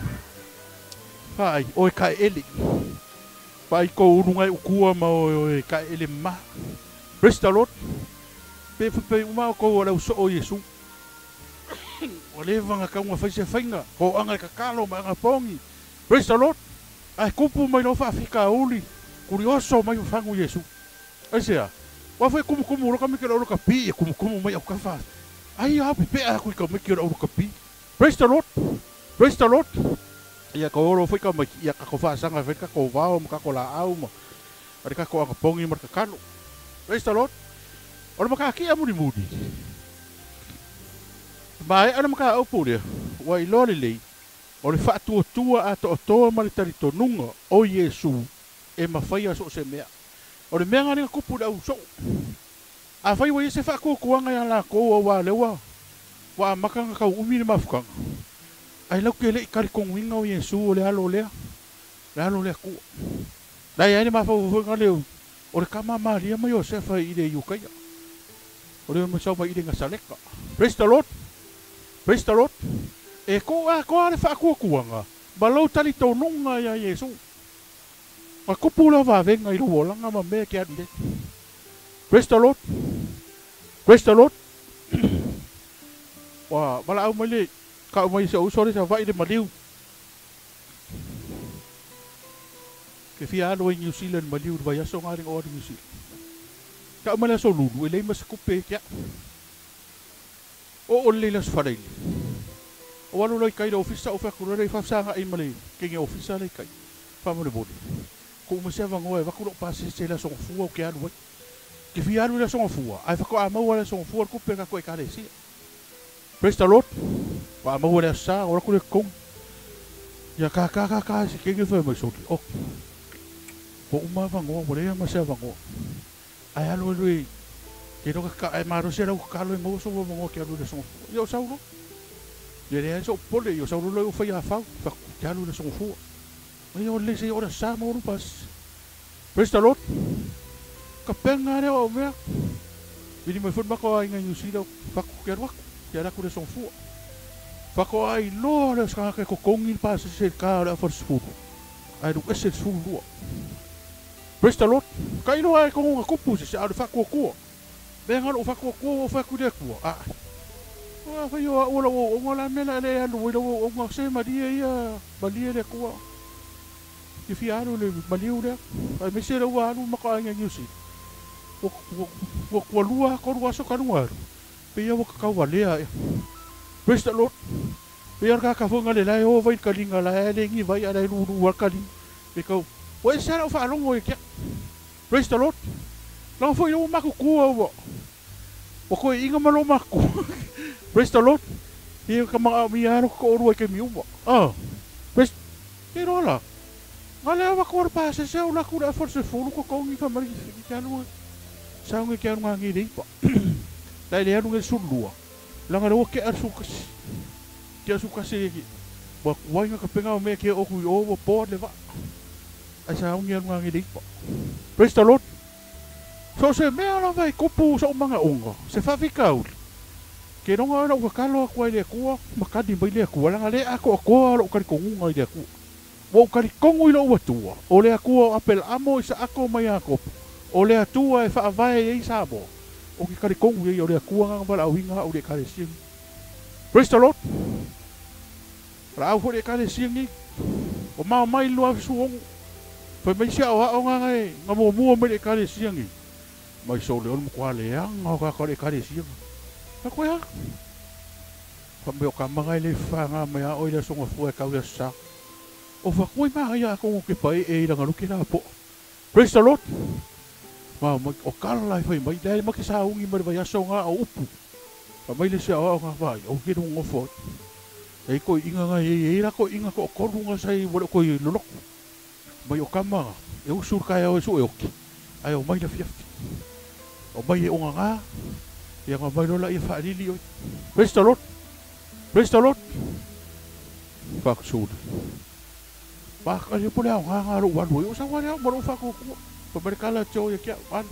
Ai, oi ka eli. Pai ko urungai ukua ma oi ka ele ma. Praise the Lord. Pe pe uma ko o lau so o Yesu. O le vanga ka unga faise fainga. Ko anga kakalo ma anga pongi. Praise the Lord. Ai kupu mai lo faafika uli. Kurioso mai fangu Yesu. Ai sea. Wa foi kumu kumu roka mike ro ka pi kumu kumu mai au ka fa. Ai a pe a ku ka mike ro ka pi. Praise the Lord. Praise the Lord. Ia ko oro foi ka mai ia ka ko fa sanga fe ka ko vao ma ka ko la au ma. Ari ka ko anga pongi ma ka kalo. Praise the Lord. Ora maka ki amuri muri. Mai ana maka au pure. Wa i lori lei. O le faatuatua a toatoa ma le talitonuga o Iesu e mafaia so o se mea. O le mea ngā kupu le au soo. A whai wa se whaakuakuanga ia la kou au wā lewa. Wa makanga kau umi le mafukanga. Ai lau ke le i karikonguinga o Iesu o le alo lea. Le alo lea kua. Nai ai le mawhau leo. O le kama Maria mai Iosefa i le Iukaia. O le masau mai i le Ngasaleka. Praise the Lord. Praise the Lord. E ko a ko le whaakuakuanga. Ma lau talitonunga ia Iesu. Ma kupu la vavenga i lo olanga ma mea ke anu. Praise the Lord. Praise the Lord. Wa wala au mai le ka mai se usore sa vai le maliu. Ke fia alo i New Zealand maliu vai aso ngari o New Zealand. Ka mai le so lulu e le mas kupe kia. O o le las faraili. O alu loi kai le ofisa o fa kurere fa sanga i male ke nge ofisa le kai. Fa mo le bodi. Ko uma se vangoa e vakulo pasi se la songo fua o ke alu ai. Ke fia alu la songo fua. Ai fa ko a maua la songo fua kupe ka ko e kare sia. Praise the Lord. Pa maua le sa o ku le kong. Ya ka ka ka ka se ke nge fa mai so. O. Ko uma vangoa mo le ma se vangoa. Ai alu lui. Ke no ka ai maro se la ka lo mo so mo ke alu le songo fua. Yo saulo. Ye le so pole yo saulo lo fa ya fa fa ke alu le songo fua. Ai o le se ora sa mo pas. Praise the Lord. Ka penga re o mea. Vini mai fut mako ai ngai New Zealand fa ku ke ruak. Ke ala ku le son fua. Fa ko ai lo le ska ke ko kongi pa se se ka le fa sfu. Ai lu ese sfu lu. Praise the Lord. Ka ilo ai ko nga kupu se se alu fa ku ku. Me ngalo fa ku ku o fa ku de ku. Ah. Wa fa yo o lo o ngola mela le alu lo o ngo se Maria ia Maria le ku. Ke fia alu le maliu le. Ai me se ua alu maka ai New Zealand. O kua lua ko lua so kanu alu. Pe ia waka kau walea. Praise the Lord. Pe ar ka ka fonga le lai o vai kalinga la le ngi vai ala lu lu wa kalinga. Pe kau o e sara o whaalongo e kia. Praise the Lord. Langa foi o maku kua ua. O koe inga malo maku. Praise the Lord. Ia ka maa mi aro ko orua ke mi uma. Ah. Praise. Ke rola. Ngale awa ko pa se se o la kura forse fulu ko kongi fa mari ki ke alu. Saunge ke alu ngangi reipa. Dai le alu nge sulua. Langa le ke asu kasi. Ke asu kasi ki. Wa wainga ka penga o me ke o kui o po le va. Ai saunge alu ngangi reipa. Praise the Lord. So se mea la vai kopu sa umanga onga. Se whawhikauri. Ke ronga ora ukakalo aku ai le akua, makani mai le akua, langa le ako akoa ora ukari kongunga i le akua. Wa ukari kongu i lo atua. O le akua o apel amo i sa ako mai a kopu. O le atua e whaavae e i Samoa. O ki kari kongu i o le akua nganga wala auinga au le kare siangi. Praise the Lord. Ra au le kare siangi. O mao mai lua suongu. Fai mai sia o ao nganga e nga mua mua mai le kare siangi. Mai so le onu kwa le anga o ka kare kare siangi. Ka koe ha? Fa me o ka manga le whanga mai a oi le songa fua e kau ia sa. O fa koe maa ia kongo ke pai e i ranga luke la po. Praise the Lord. Ma o kala i whai mai. Lai maki sa ungi mai vai aso ngā o upu. Fa mai le sia o ngā vai. O ke runga fo. E ko inga ngā e e la ko inga ko koru ngā sai wale ko i loloku. Mai o kama e usur kai au e su e oki. Ai o mai la fiafi. O mai e o ngā ngā. Ia ngā mai lola ia whaalili oi. Praise the Lord. Praise the Lord. Whakasūna. Whakasūna pole au ngā ngā ro walu. O sa wale au maro whakokua. Pa mere kala te o ia kia anu.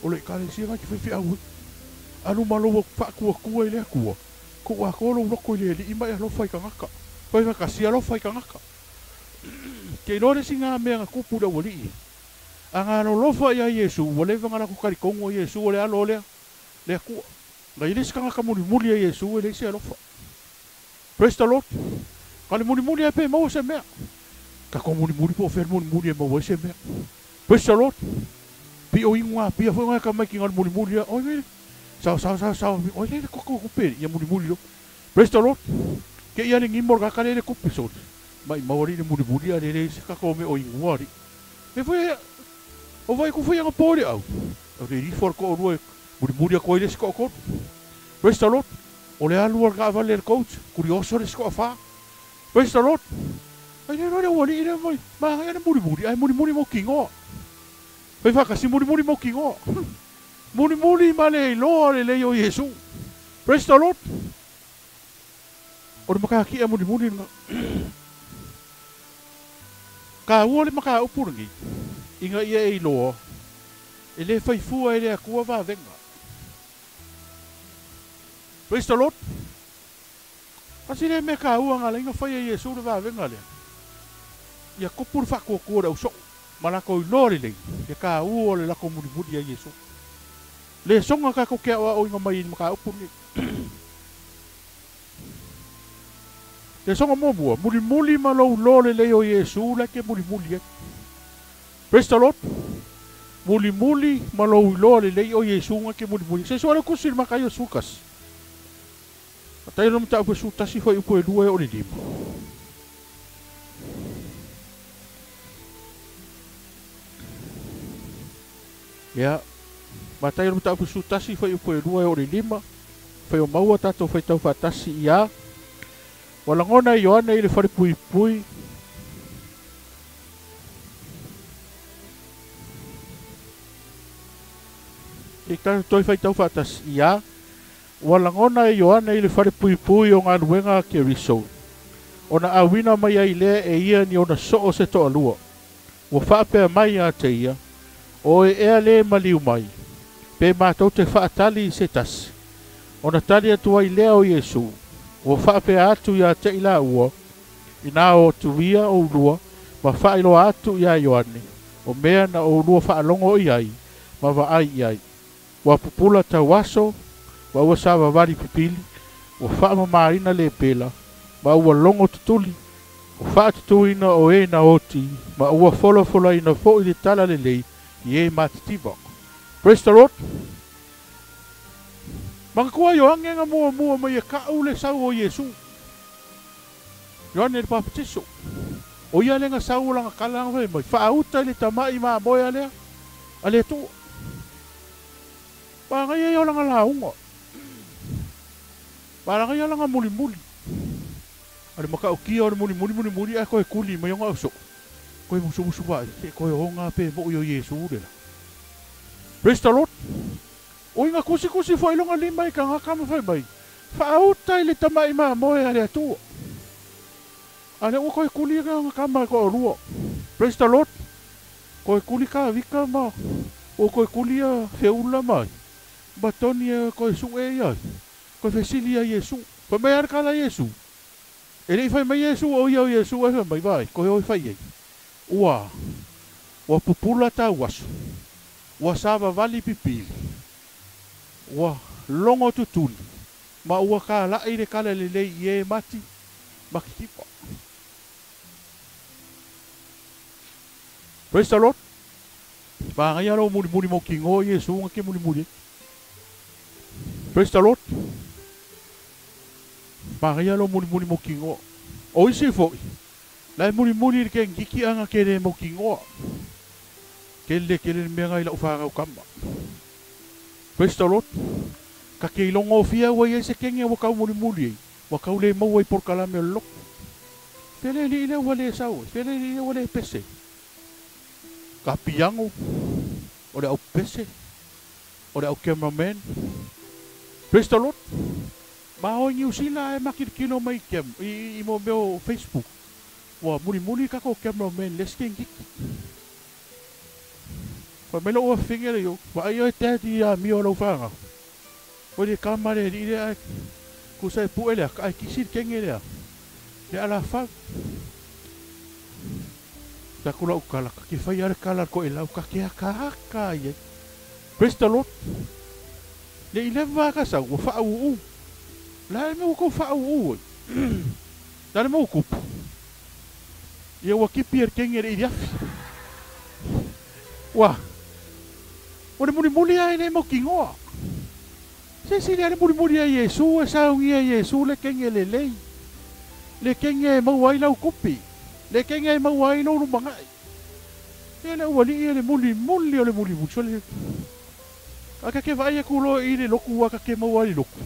O le kare sia ngā ki whiwhi au. Anu malo whakua kua i le akua. Ko wā kolo loko i le li ima e alofa i ka ngaka. Pai whakasia alofa i ka ngaka. Ke lore si ngā mea ngā kupu le ualii. A ngā lolofa ia Iesu, ua lewa ngā lako kari kongo Iesu o le alo lea. Le akua. Ngā ile si kanga ka muli muli a Iesu e le isi alofa. Praise the Lord. Ka le muli muli a pe maua se mea. Ka ko muli muli po o muli muli e maua se mea. Praise the Lord. Pi o ingua, pia fo ngā ka mai ki ngā muli muli a. Oi mele. Sao sao sao sao. Oi le koko kupe ia muli muli lo. Praise the Lord. Ke ia le ngimor ka kale le kupe so. Mai maori le muli muli a le le se ka ko me o ingua ri. Me foi o vai ku foi nga pori au. O le ri for ko rua muli muli a ko ile sko ko. Praise the Lord. O le alu al ka vale le coach. Curioso le sko fa. Praise the Lord. Ai le le wali le mai. Ma ngai le muli muli ai muli muli mo kingo. Fai fa kasi muli muli mo kingo. Muli muli ma le loa le le o Iesu. Praise the Lord. O le maka ki a muli muli nga. Ka ua le maka upurangi. Inga ia e iloa. E le whaifua e le akua vāvenga. Praise the Lord. Kasi le mea ka ua ngā inga whai e Iesu le vāvenga lea. Ia kopuru whakua kua le ausoo. Ma lako i loa le lei. Ia ka ua le lako muli muli a Iesu. Le songa ka ko kia o inga mai i maka upurangi. Le songa mua muli muli ma lou loa le lei o Iesu la ke muli muli e. Praise the Lord. Muli muli ma lou loa le lei o Iesu nga ke muli muli. Se soa le kusi maka i o sukas. Atai lo mta upe su tasi fai upo e lua e o le lima. Ia, matai lo mta upe su tasi fai upo e lua e o le lima. Fai o maua tato fai tau fatasi ia. Walangona Ioane i le whare pui pui. Ke tau toi fai tau fatasi ia. Walangona Ioane i le whare pui pui o ngā luenga ke riso. Ona awina mai ai lea e ia ni ona soo se toa lua. Ua whaapea mai a te ia. O e ea le maliu mai. Pe mātou te whaatali i se tasi. Ona tali atu ai lea o Iesu. Ua whaapea atu ia te ila ua. Ina o tuia o ulua. Ma whailoa atu ia Ioane. O mea na o ulua whaalongo i ai. Ma vaai i ai. Ua pupula tauaso. Ma ua sa vavali pipili. Ua whaamamaarina le pela. Ma ua longo tutuli. O whaatutuina o e na oti. Ma ua folofola ina fo i le tala le lei. I e mātitiva. Praise the Lord. Maka kua yo ange nga mua mua mai e ka ule sau o Iesu. Ioane le papatiso. O ia lenga sau langa kala anga mai. Faauta le tamai ma moea lea. A le tu. Pagaia ia langa launga. Pagaia langa muli muli. Ale maka o kia o le muli muli muli muli a koe kuli mai onga oso. Koe musu musu vai. Se koe onga pe mo yo Yesu le la. Praise the Lord. O inga kusi kusi foi longa lima i kanga kama fai mai. Faauta i le tamai ma moea le atua. Ale ua koe kuli ka kama ko rua. Praise the Lord. Koe kuli ka vika ma. O koe kuli a feula mai. Batoni koe su e ia. Koe fesili a Yesu. Koe mai ara kala Yesu. E le fai mai Yesu o ia o Yesu e fai mai vai. Koe oi fai ei. Ua. Ua pupula tau aso. Ua sava vali pipili. Ua longo tutuli. Ma ua ka lai le kala le lei i e mati. Makikipa. Praise the Lord. Maangai alo muli muli mo kingo Yesu nga ke muli muli. Praise the Lord. Maangai alo muli muli mo kingo. O isi foi. Lai muli muli le ke ngiki anga ke le mo kingo. Kele kele mea ngai lau whangau kama. Praise the Lord. Ka ke ilongo fia ua ia se kenge ua kau muli muli ei. Ua kau le maua i porkalame o loko. Fele li ile ua le sau. Fele li ile ua le pese. Ka piango, o le au pese, o le au cameraman. Praise the Lord. Ma o New Zealand e makirikino mai kem, i mo meo Facebook. Ua muli muli kako cameraman leske ngiki. Fa melo ua finge le yo, wa ai o te a mi o lau whanga. O le kama le li le ai, kusa e pu ele, ka ai kisi kenge lea. Le ala whang. Ta kula ukala, ka ki whai are kala ko e lau, ka ke aka aka ia. Praise the Lord. Le i lewa ka sau, ua whaau u. La e mea ua whaau u. La le mea kupu. Ia ua kipi er kenge le i afi. Ua. O le muli muli ai le mo kingoa. Se si le muli muli ai Yesu, e saungia Yesu le kenge le lei. Le kenge e mau ai lau kupi. Le kenge e mau ai lau lumangai. E le ua li le muli muli o le muli muli. So le aka ke vai aku lo i le loku aka ke mau ai loku.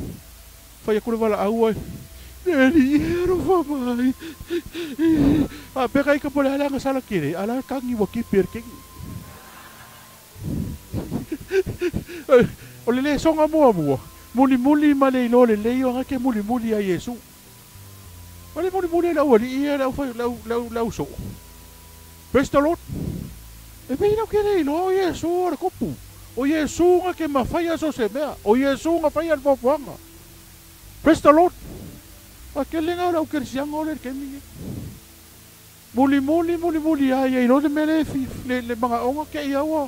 Fai aku le wala au ai. Le li ero fa mai. A peka i ka pole ala nga sala kere. Ala kangi wa ki per kengi. O le le songa mua mua. Muli muli ma le ilo le lei o nga ke muli muli a Yesu. O le muli muli lau ali ia lau fai lau lau lau so. Praise the Lord. E pei lau ke le ilo o Yesu o le kopu. O Yesu nga ke mawhai aso se mea. O Yesu nga whai al fofuanga. Praise the Lord. A ke lenga lau kerisianga o le kemi. Muli muli muli muli ai ai lo le mele fi le mga onga ke ia ua.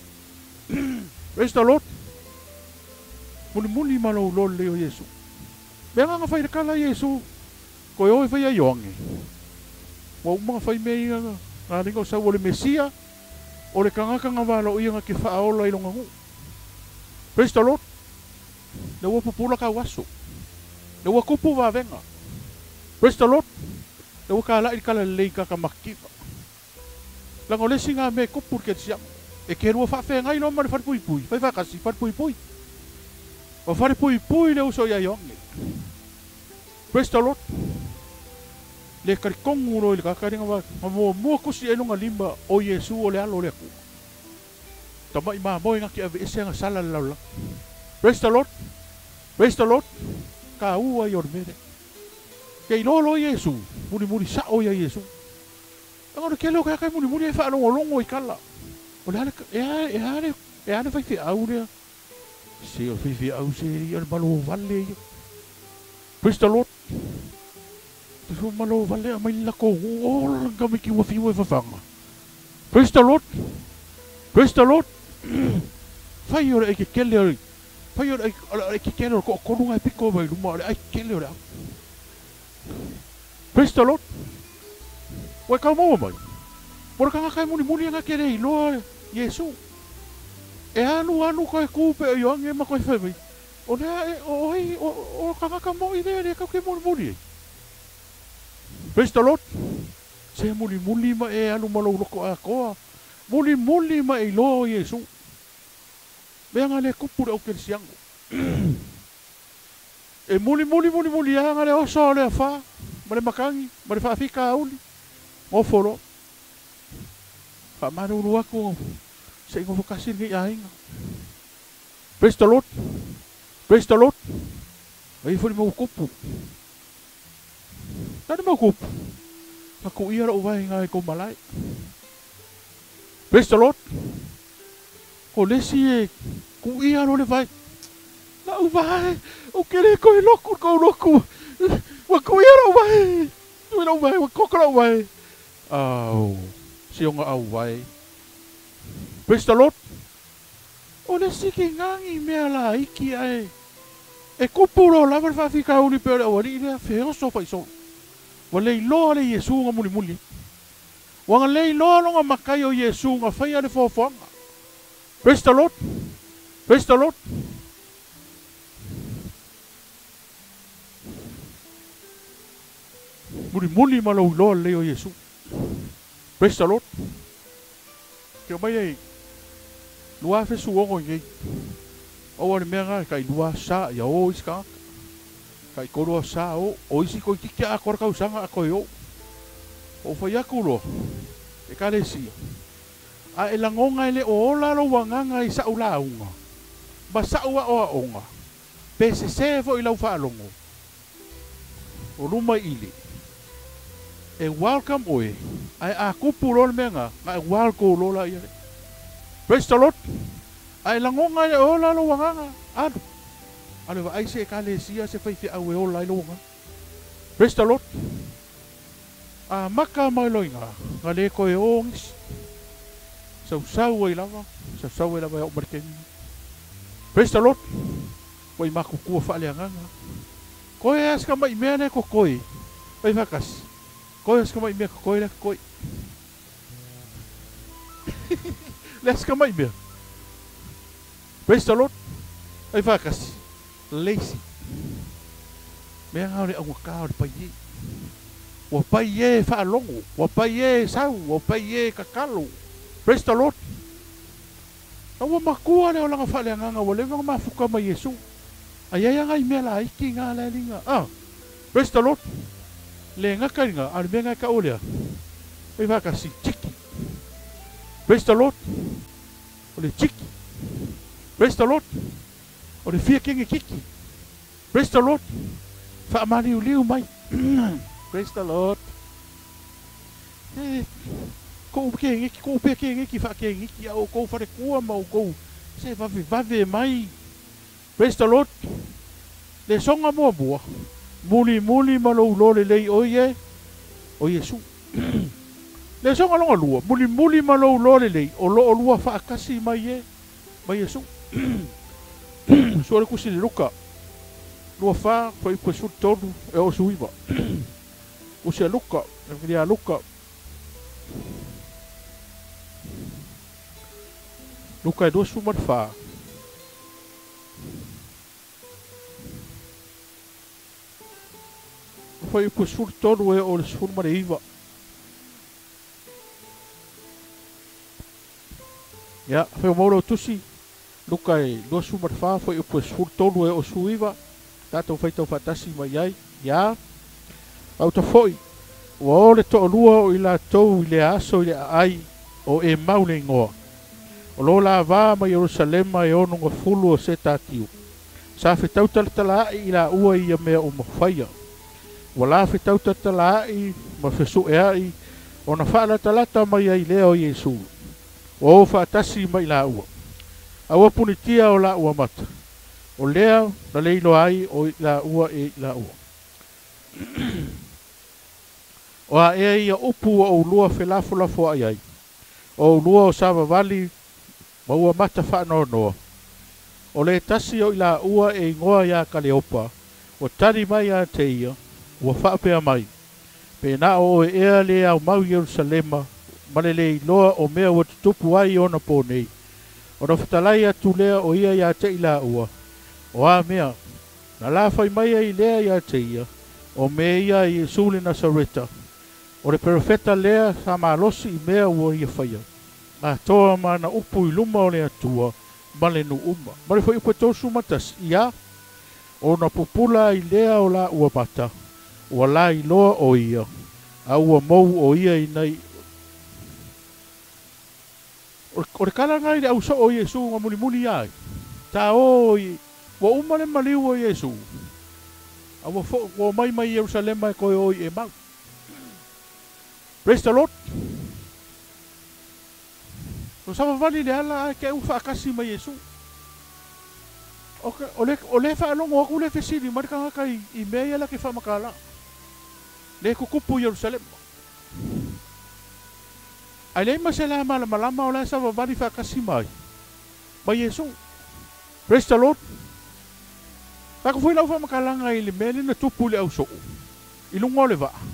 Praise the Lord. Muli muli malo lo le o Yesu. Mea nga whai kala Yesu. Koe oi whai ai oange. Wa umanga whai mea ia ngā ringa o sau o le Mesia. O le kangakanga walo ia nga ke whaola i longa ngu. Praise the Lord. Le ua pupula ka waso. Le ua kupu wawenga. Praise the Lord. Le ua ka lai kala lei kaka makiwa. Langa o lesi ngā me kupu ke tia. E ke rua whawhe ngai lo ma le wharepui pui. Whai whakasi, wharepui pui. O wharepui pui le uso ia ionge. Praise the Lord. Le karikongu ro i le kakaringa wa. Mua mua kusi e lunga lima o Yesu o le alo le aku. Tamai maa moe ngaki ave ese nga sala le laula. Praise the Lord. Praise the Lord. Ka ua i ormere. Kei lolo Yesu. Muli muli sa o ia Yesu. Anga o ke leo kai muli muli e whaalongo longo i kala. O le ale, e ale whai whia au lea. Se o whai whia au se i o malo vale ia. Praise the Lord. Te fo malo vale a mai lako o langa miki ua whiua e whawhanga. Praise the Lord. Praise the Lord. Whai ora e ke kele ora. Whai ora e ke kele ora ko konunga e piko mai luma ora ai kele ora. Praise the Lord. Wai kau maua mai. Mora kanga kai muli muli anga kere i loa Yesu. E anu anu koe kupe o ioange ma koe whai mai. O nea e o hei o kanga ka mo i lea lea kau ke muli muli e. Praise the Lord. Se mulimuli ma e alu ma lou loko atoa. Mulimuli ma e iloa o Iesu. Mea nga le kupu le au kerisiano. E mulimuli mulimuli anga le oso o le afa. Ma le makangi, ma le faafika auli. Gofo loa. Faamalulu atu se i gofo kasi lenei aiga. Praise the Lord. Praise the Lord. Ai foi le mau kupu. Na le mau kupu. Na kuia lou vaega i kou malae. Praise the Lord. O le isi e kuia lo le vae. Lau vae, ou ke le koe loku kou loku. Ua kuia lou vae. Tui lou vae, ua koko lou vae. Au, si onga au vae. Praise the Lord. O le isi ke gagi mea laiti ae e kupu loa lava le faafitauli pei o le aualii lea feoso faisolo. Ua le iloa le Iesu na mulimuli ai. Ua na le iloa lona matai o Iesu na faia le foafoaga. Praise the Lord. Praise the Lord. Mulimuli ma lou iloa lelei o Iesu. Praise the Lord. Ke omai ai 2016 i nei. Aua le mea na e tai lua sa ia o isi tagata. Tai tolu sa o, o isi toeitiiti a atoa le tausaga a toe o. Ou fai atu loa, Ekalesia, a e lagona e le o ola lou agaga i sa'u lauga ma sa'u aoaoga, pe sesē foi lau faalogo o luma i le e welcome oe, ae a tupu loa le mea na, na e welcome loa laia lea. Praise the Lord. A e lagona e le o ola lou agaga, alu. Alu e vaai se Ekalesia se faifeau e ola ai lou agaga. Praise the Lord. Amata mai loa i ina, na le toe o nisi. Sausau ai lava, sausau ai lava e oo mai le taimi lenei. Praise the Lord. Ua i matutua faaleagaga. Toe lava si tamai mea lea e totoe, fai faatasi. Toe lava si tamai mea totoe lea e totoe. Lea si tamai mea. Praise the Lord. Fai faatasi. Lazy. Mea na o le augata o le paie. Ua paie e faalogo, ua paie e sau, ua paie e tatalo. Praise the Lord. A ua matua le olaga faaleagaga ua leva ona mafuta ma Iesu. A i ai lava nai mea laiti na le alii ah. Praise the Lord. Le gata i lena, a o le mea na e tau lea. Fai faatasi, tiki. Praise the Lord. O le tiki. Praise the Lord. O le fia kenge kiki. Praise the Lord. Faamaliuliu mai. Praise the Lord. E koʻu kegeki, koʻu pea kegeki faakegeki a oukou faletua ma oukou se vavevave mai. Praise the Lord. Le soga muamua, mulimuli ma lou iloa lelei o ie o Iesu. Le soga loga lua, mulimuli ma lou iloa lelei o loo lua faatasi mai e ma Iesu. Sua le tusi le Luka 24 fuaiupu e 13 e oo 19. Tusi a Luka, Evangelia a Luka. Luka e 24. Fuaiupu e 13 e oo le 19. Ia, afai ua maua lau tusi, Luka e 24 fuaiupu e 13 e oo 19, tatou faitau faatasi mai ai. Ia, auta foi, ua o le toalua o i latou i lea aso i le aai o Emau le igoa. O lo la va mai Ierusalema e 60 o se tatiu. Sa fetau talatalaai i laua i ia mea uma faia. Ua la fetau talatalaai ma fesueai ona faalatalata mai ai lea o Iesu. Ua o faatasi ma i laua. A ua punitia o laua mata. O lea na le iloa ai o i laua e i laua. O a ea ia upu ua oulua felafolafoai ai. O oulua o savavali ma ua mata faanoanoa. O le tasi o i laua e igoa iā Kaleopa, ua tali mai ia te ia, ua faapea mai, Pe na o oe ea le aumau i Ierusalema ma le le iloa o mea ua tutupu ai i ona pō nei. Ona fetalai atu lea o ia iā te i laua, O a mea, na lafai mai ai lea iā te ia, o mea ia a Iesu le Nasareta, O le perofeta lea sa malosi i mea ua ia faia. Atoa ma ana upu i luma o le Atua ma le nuu uma. Ma le fuaiupu e 31, ia, ona pupula ai lea o laua mata, ua lailoa o ia, a ua mou o ia i nai. O le kalaga i le ausoo o Iesu na mulimuli ai. Ta o i, ua uma le maliu o Iesu. A ua fo, ua mai mai Ierusalema e toe o i Emau. Praise the Lord. O savavali le ala ae ke u faakasi mai Iesu. O le o le faalogo aku le fesili mai le tagata i mea ia la ke faamatala. Le kukupu i Ierusalema. Ae leai ma se la malamalama o la e savavali faatasi mai ma Iesu. Praise the Lord. Taku foi lau faamatalaga i le mea lea na tupu i le ausoo i luga o le vaa.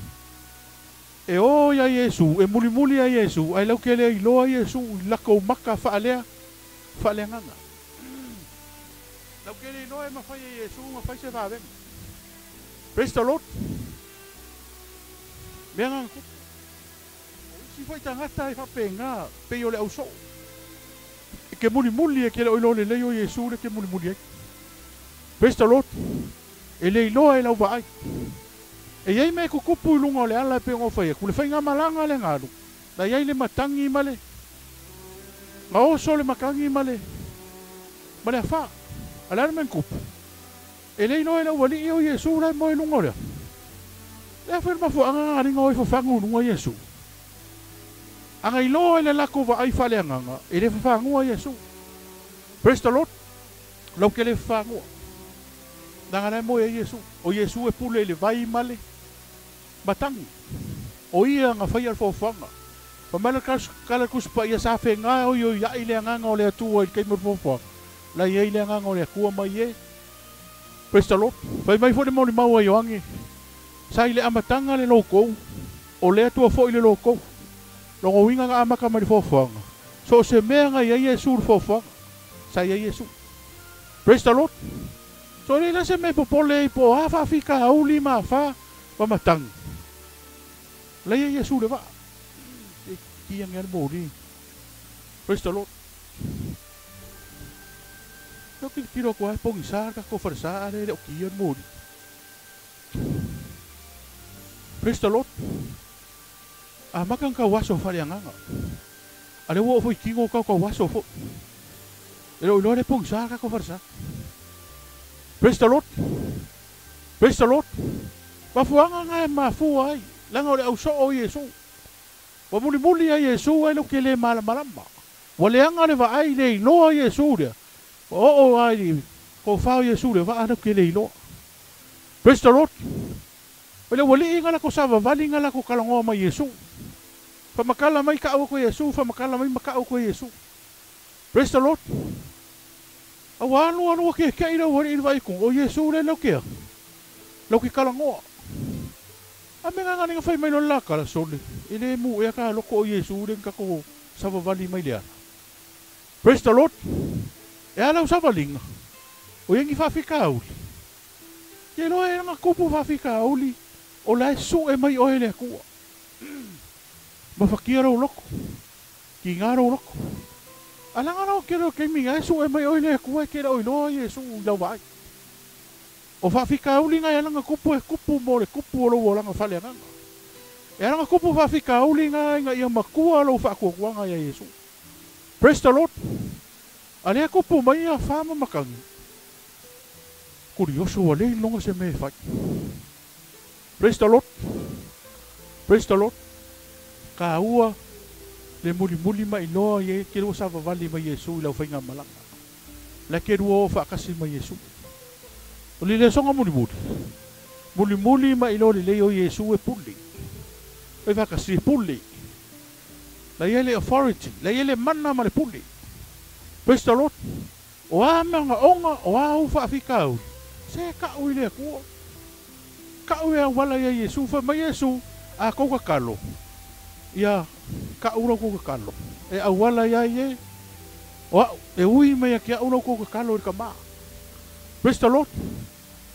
E o ia Iesu, e mulimuli ia Iesu, ae lau ke le iloa Iesu i lakou maka faalea faaleagaga. Lau ke le iloa e mafai e Iesu ona fai se vavega. Praise the Lord. Mea na tupu. O isi foi tagata e faapena, pei o le ausoo. E ke mulimuli e ke le o iloa lelei o Iesu le ke mulimuli ai. Praise the Lord. E le iloa e lau vaai. E iai mea e kukupu i luga o le ala e pei ona ou fai atu, le faigamalaga a le galu, na iai le matagi ma le na oso le matagi ma le ma le afa. A le a le mea na tupu? E le iloa e le aualii o Iesu la e moe i luga o le afa. Le a foi le mafuaaga na aliga o ifo fagu i luga Iesu? A na iloa e le latou vaai faaleagaga, e le fafagoa Iesu. Praise the Lord. Lau ke le fafagoa. Leaga la e moe ai Iesu. O Iesu e pule i le vai ma le matagi. O ia na faia le foafoaga. Fai mai le kala Tusi Paia sa fegae oioiaʻi le agaga o le Atua i le taimi o le foafoaga. La i ai le agaga o le Atua mai e. Praise the Lord. Fai mai foi le molimau a Ioane, Sa i le amataga le loukou, o le Atua foi le loukou. Lona uiga na amata mai le foafoaga. So o se mea na i ai Iesu i le foafoaga. Sa i ai Iesu. Praise the Lord. So e leai la se mea e popole ai po o a faafitauli ma afa ma matagi. La i ai Iesu i le vaa. E ki ane a le moli. Praise the Lord. Lau tilotilo atu lava e pogisa le tatou falesa a lea e le o kia le moli. Praise the Lord. Amata ona tau aso faaleagaga. A lea ua oo foi i tino tau tau aso foi. E le o iloa le pogisa le tatou falesa. Praise the Lord. Praise the Lord. Mafuaaga na e mafua ai, leaga o le ausoo o Iesu. Ua mulimuli ai Iesu ai lau ke le malamalama. Ua leaga le vaai le iloa Iesu lea. Ua oo ai i tofa o Iesu le vaa lau ke le iloa. Praise the Lord. O le aualii na latou savavali na latou talanoa mai Iesu. Faamatala mai ka'au atu e Iesu, faamatala mai ma ka'au atu e Iesu. Praise the Lord. A ua alu alu ua keke'i le aualii i le vaai atu, o Iesu lea lau ke a? Lau ke talanoa. A mea na na fai mai loa le la tala, sole, e le mu'ea ka loko o Iesu lea na tatou savavali mai le ala. Praise the Lord. E a lau savaliga? O ia ni faafitauli. Ke iloa e ana kupu faafitauli o la e su'e mai oe e le Atua. Mafatia lou loto, kiga lou loto. A laga la o kele o taimi na e su'e mai oe e le Atua e te le o iloa Iesu i lau vaai. O faafitauli na e ala kupu e kupu mo le kupu o lou olaga faaleagaga. E ala kupu faafitauli na ina ia matua lou faatuatuaga ia Iesu. Praise the Lord. A lea kupu mai ia fa ma matagi. Kurioso ua le iloga se mea e fai. Praise the Lord. Praise the Lord. Taua le mulimuli ma iloa i e ke lua savavali mai Iesu i lau faigamalaga. La ke lua o faakasi mai Iesu. O le lesoga mulimuli. Mulimuli ma iloa lelei o Iesu e pule. Oi faakasi e pule. La ia le authority, la ia le mana ma le pule. Praise the Lord. O a magaoga, o a ou faafitauli, se ka'u i le Atua. Ka'u e auala ia Iesu, fai mai Iesu, a kou tatalo, ia ka'u la outou tatalo, e auala ia i e, o a'u, e ui mai ia te a'u la outou tatalo i le Tama. Praise the Lord.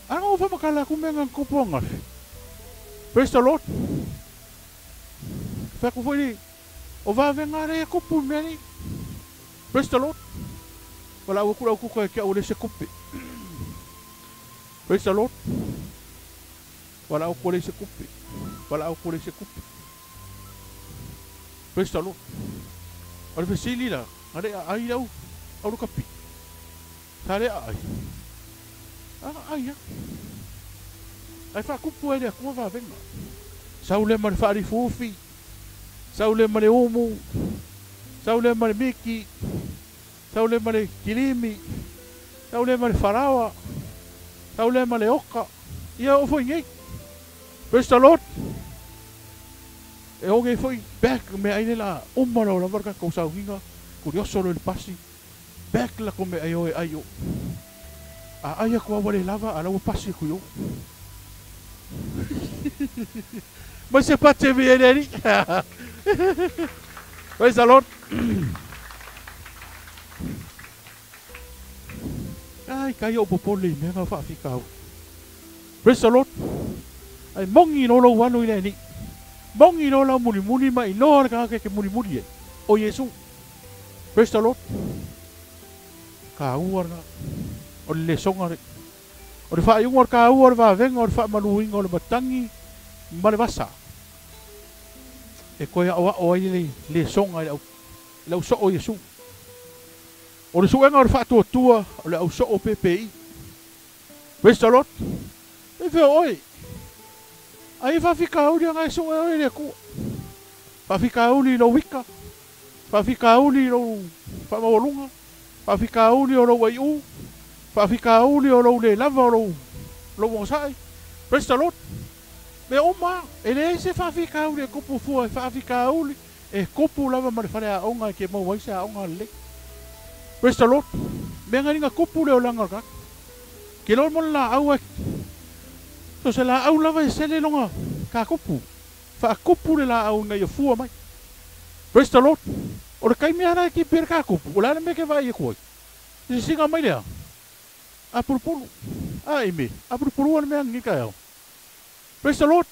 A na ou faamatala atu mea na tupu ananafi. Praise the Lord. Fai atu foi le, o vavega lea e kupu i mea nei. Praise the Lord. Valaau atu le au kuka ia te au e leai se tupe. Praise the Lord. Valaau atu e leai se tupe. Valaau atu e leai se tupe. Praise the Lord. O le fesili la, na le aai le au, au lakapi? Sa le aai? A na ai lava. Ae faakupu ai le Atua vavega. Sau lea ma le faalifuufi, sau lea ma le umu, sau lea ma le miki, sau lea ma le kilimi, sau lea ma le falaoa, sau lea ma le oka. Ia oo foi nei. Praise the Lord. E oo nei foi back meaai lea la uma loa lava le tatou sauniga, tulioso loa i le pasi, back la tou meaai o e ai o. A ai atu lava ua le lava a la ua pasi atu i o. Mai se pati e viia i le Alii. Praise the Lord. Ai kai ou popole i mea na faafitauli. Praise the Lord. Ai moni loa lou alo i le Alii. Moni loa lau mulimuli ma iloa le tagata e te mulimuli ai, o Iesu. Praise the Lord. Taua lena. O le lesoga lea. O le faaiuga o le taua o le vavega o le faamaluina o le matagi ma le vasa e toe aoao ai le lesoga i le au soo o Iesu. O le suega o le faatuatua o le au soo PPI. Praise the Lord. E fea oe? Ai e faafitauli ana e sue oe e le Atua. Faafitauli i lou ika, faafitauli i lou faamaualuga, faafitauli o lou aiu, faafitauli o lou le lava o lou lou ogasai. Praise the Lord. Mea uma, e leai se faafitauli e tupu fua, e faafitauli e tupu lava ma le faleaoga e te maua ai se aoga lelei. Praise the Lord. Mea nani na tupu le olaga o le tagata. Ke loa mo le laau e, so se laau lava e sele lona katupu, faatupu le laau ina ia fua mai. Praise the Lord. O le taimi lava la e tipi ai le katupu, o le a le mea e te vaai atu ai? Sisiga mai lea, apulupulu. A ime, apulupulua le mea lenei taeao. Praise the Lord.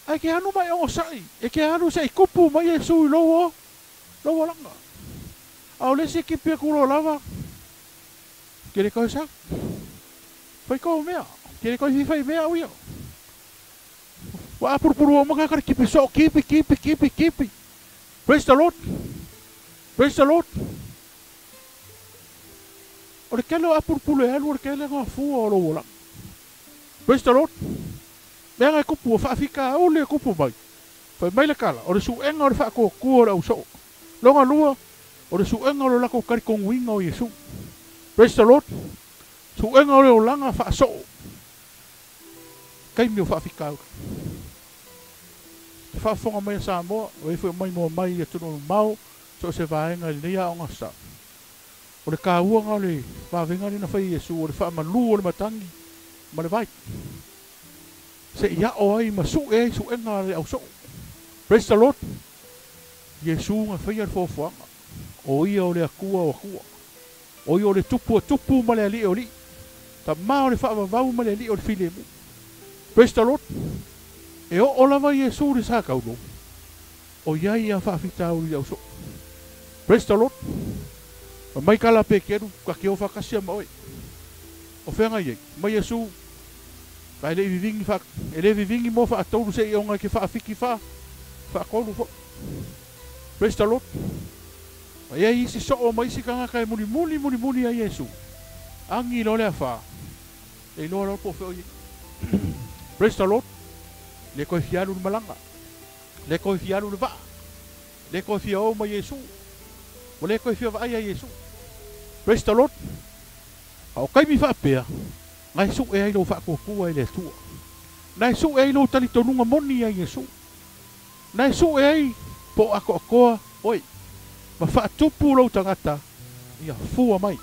Ae ke alu mai onosai, e ke alu se i tupu mai Iesu i lou o, lou olaga. A o le isi e tipi atu loa lava, ke le toe sau. Fai tou mea, ke le toe fia fai mea au ia. Ua apulupulua uma tagata le tipi soo, tipi, tipi, tipi, tipi. Praise the Lord. Praise the Lord. O le tele o apulupulu e alu o le tele na fua o lou olaga. Praise the Lord. Mea na e tupu, ua faafitauli e tupu mai. Fai mai le tala, o le suega o le faatuatua o le au soo. Lona lua, o le suega o le latou talitonuina o Iesu. Praise the Lord. Suega o le olaga faasoo. Taimi o faafitauli. Te faafofoga mai a Samoa, o e foi mai moa mai i atunuu mamao, so o se vaega i lenei aoga sa. O le taua o le vavega lea na fai e Iesu, o le faamalu o le matagi ma le vai, se i ao ai ma sue ai suega a le au soo. Praise the Lord. Iesu na faia le foafoaga, o ia o le Atua o Atua, o ia o le Tupu o Tupu ma le Alii o Alii, Tama o le faavavau ma le Alii o le filemu. Praise the Lord. E oo lava Iesu i le sa taulo, o iai a faafitauli i le au soo. Praise the Lord. Ma mai kala Pekeru, ka ke o faakasia ma oe. O feagai ai, mai Iesu, ka e le i vivingi fa, e le vivingi mo faatoulu se i onga i ke faafiki fa, faatolu foi. Praise the Lord. Ma iai isi soo ma isi tagata e mulimuli mulimuli ai Iesu. Agi loa le afa, e iloa loa po o fea o iai. Praise the Lord. Le toe fia alu i le malaga. Le toe fia alu i le vaa. Le toe fia o ma Iesu. Ua le toe fia vaai ia Iesu. Praise the Lord. A o taimi faapea, na e sue ai lou faatuatua i le Atua. Na e sue ai lou talitonuga moni ia Iesu. Na e sue ai po o atoatoa oe ma faatupu lou tagata ia fua mai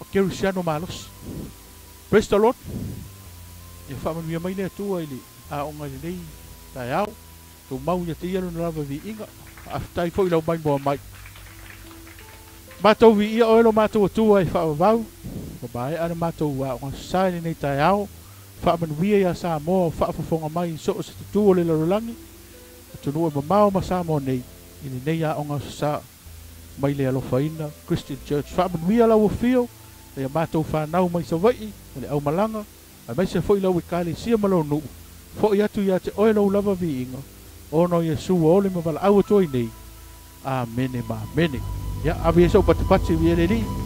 o Kerisiano malosi. Praise the Lord. Ia faamanuia mai le Atua i le aoga i lenei taeao. Tumau ia te ia lona lava viiga. Faafetai foi i lau maimoa mai. Matou viia oe lo matou Atua e faavavau, ua maea le matou aoga sa i lenei taeao. Faamanuia ia Samoa o faafofoga mai i so o se tutu o le lalolagi. Atunuu e mamao ma Samoa nei i lenei aoga Aso Sa mai le Alofaina Christian Church. Faamanuia lau afio e matou fanau mai Savaii ma le aumalaga, aemaise foi lau Ekalesia ma lou nuu. Fo'i atu ia te oe lou lava viiga, ona o Iesu ua ole ma valaau atu ai nei. Amene ma amene. Ia, ave ia sou patipati i le Alii.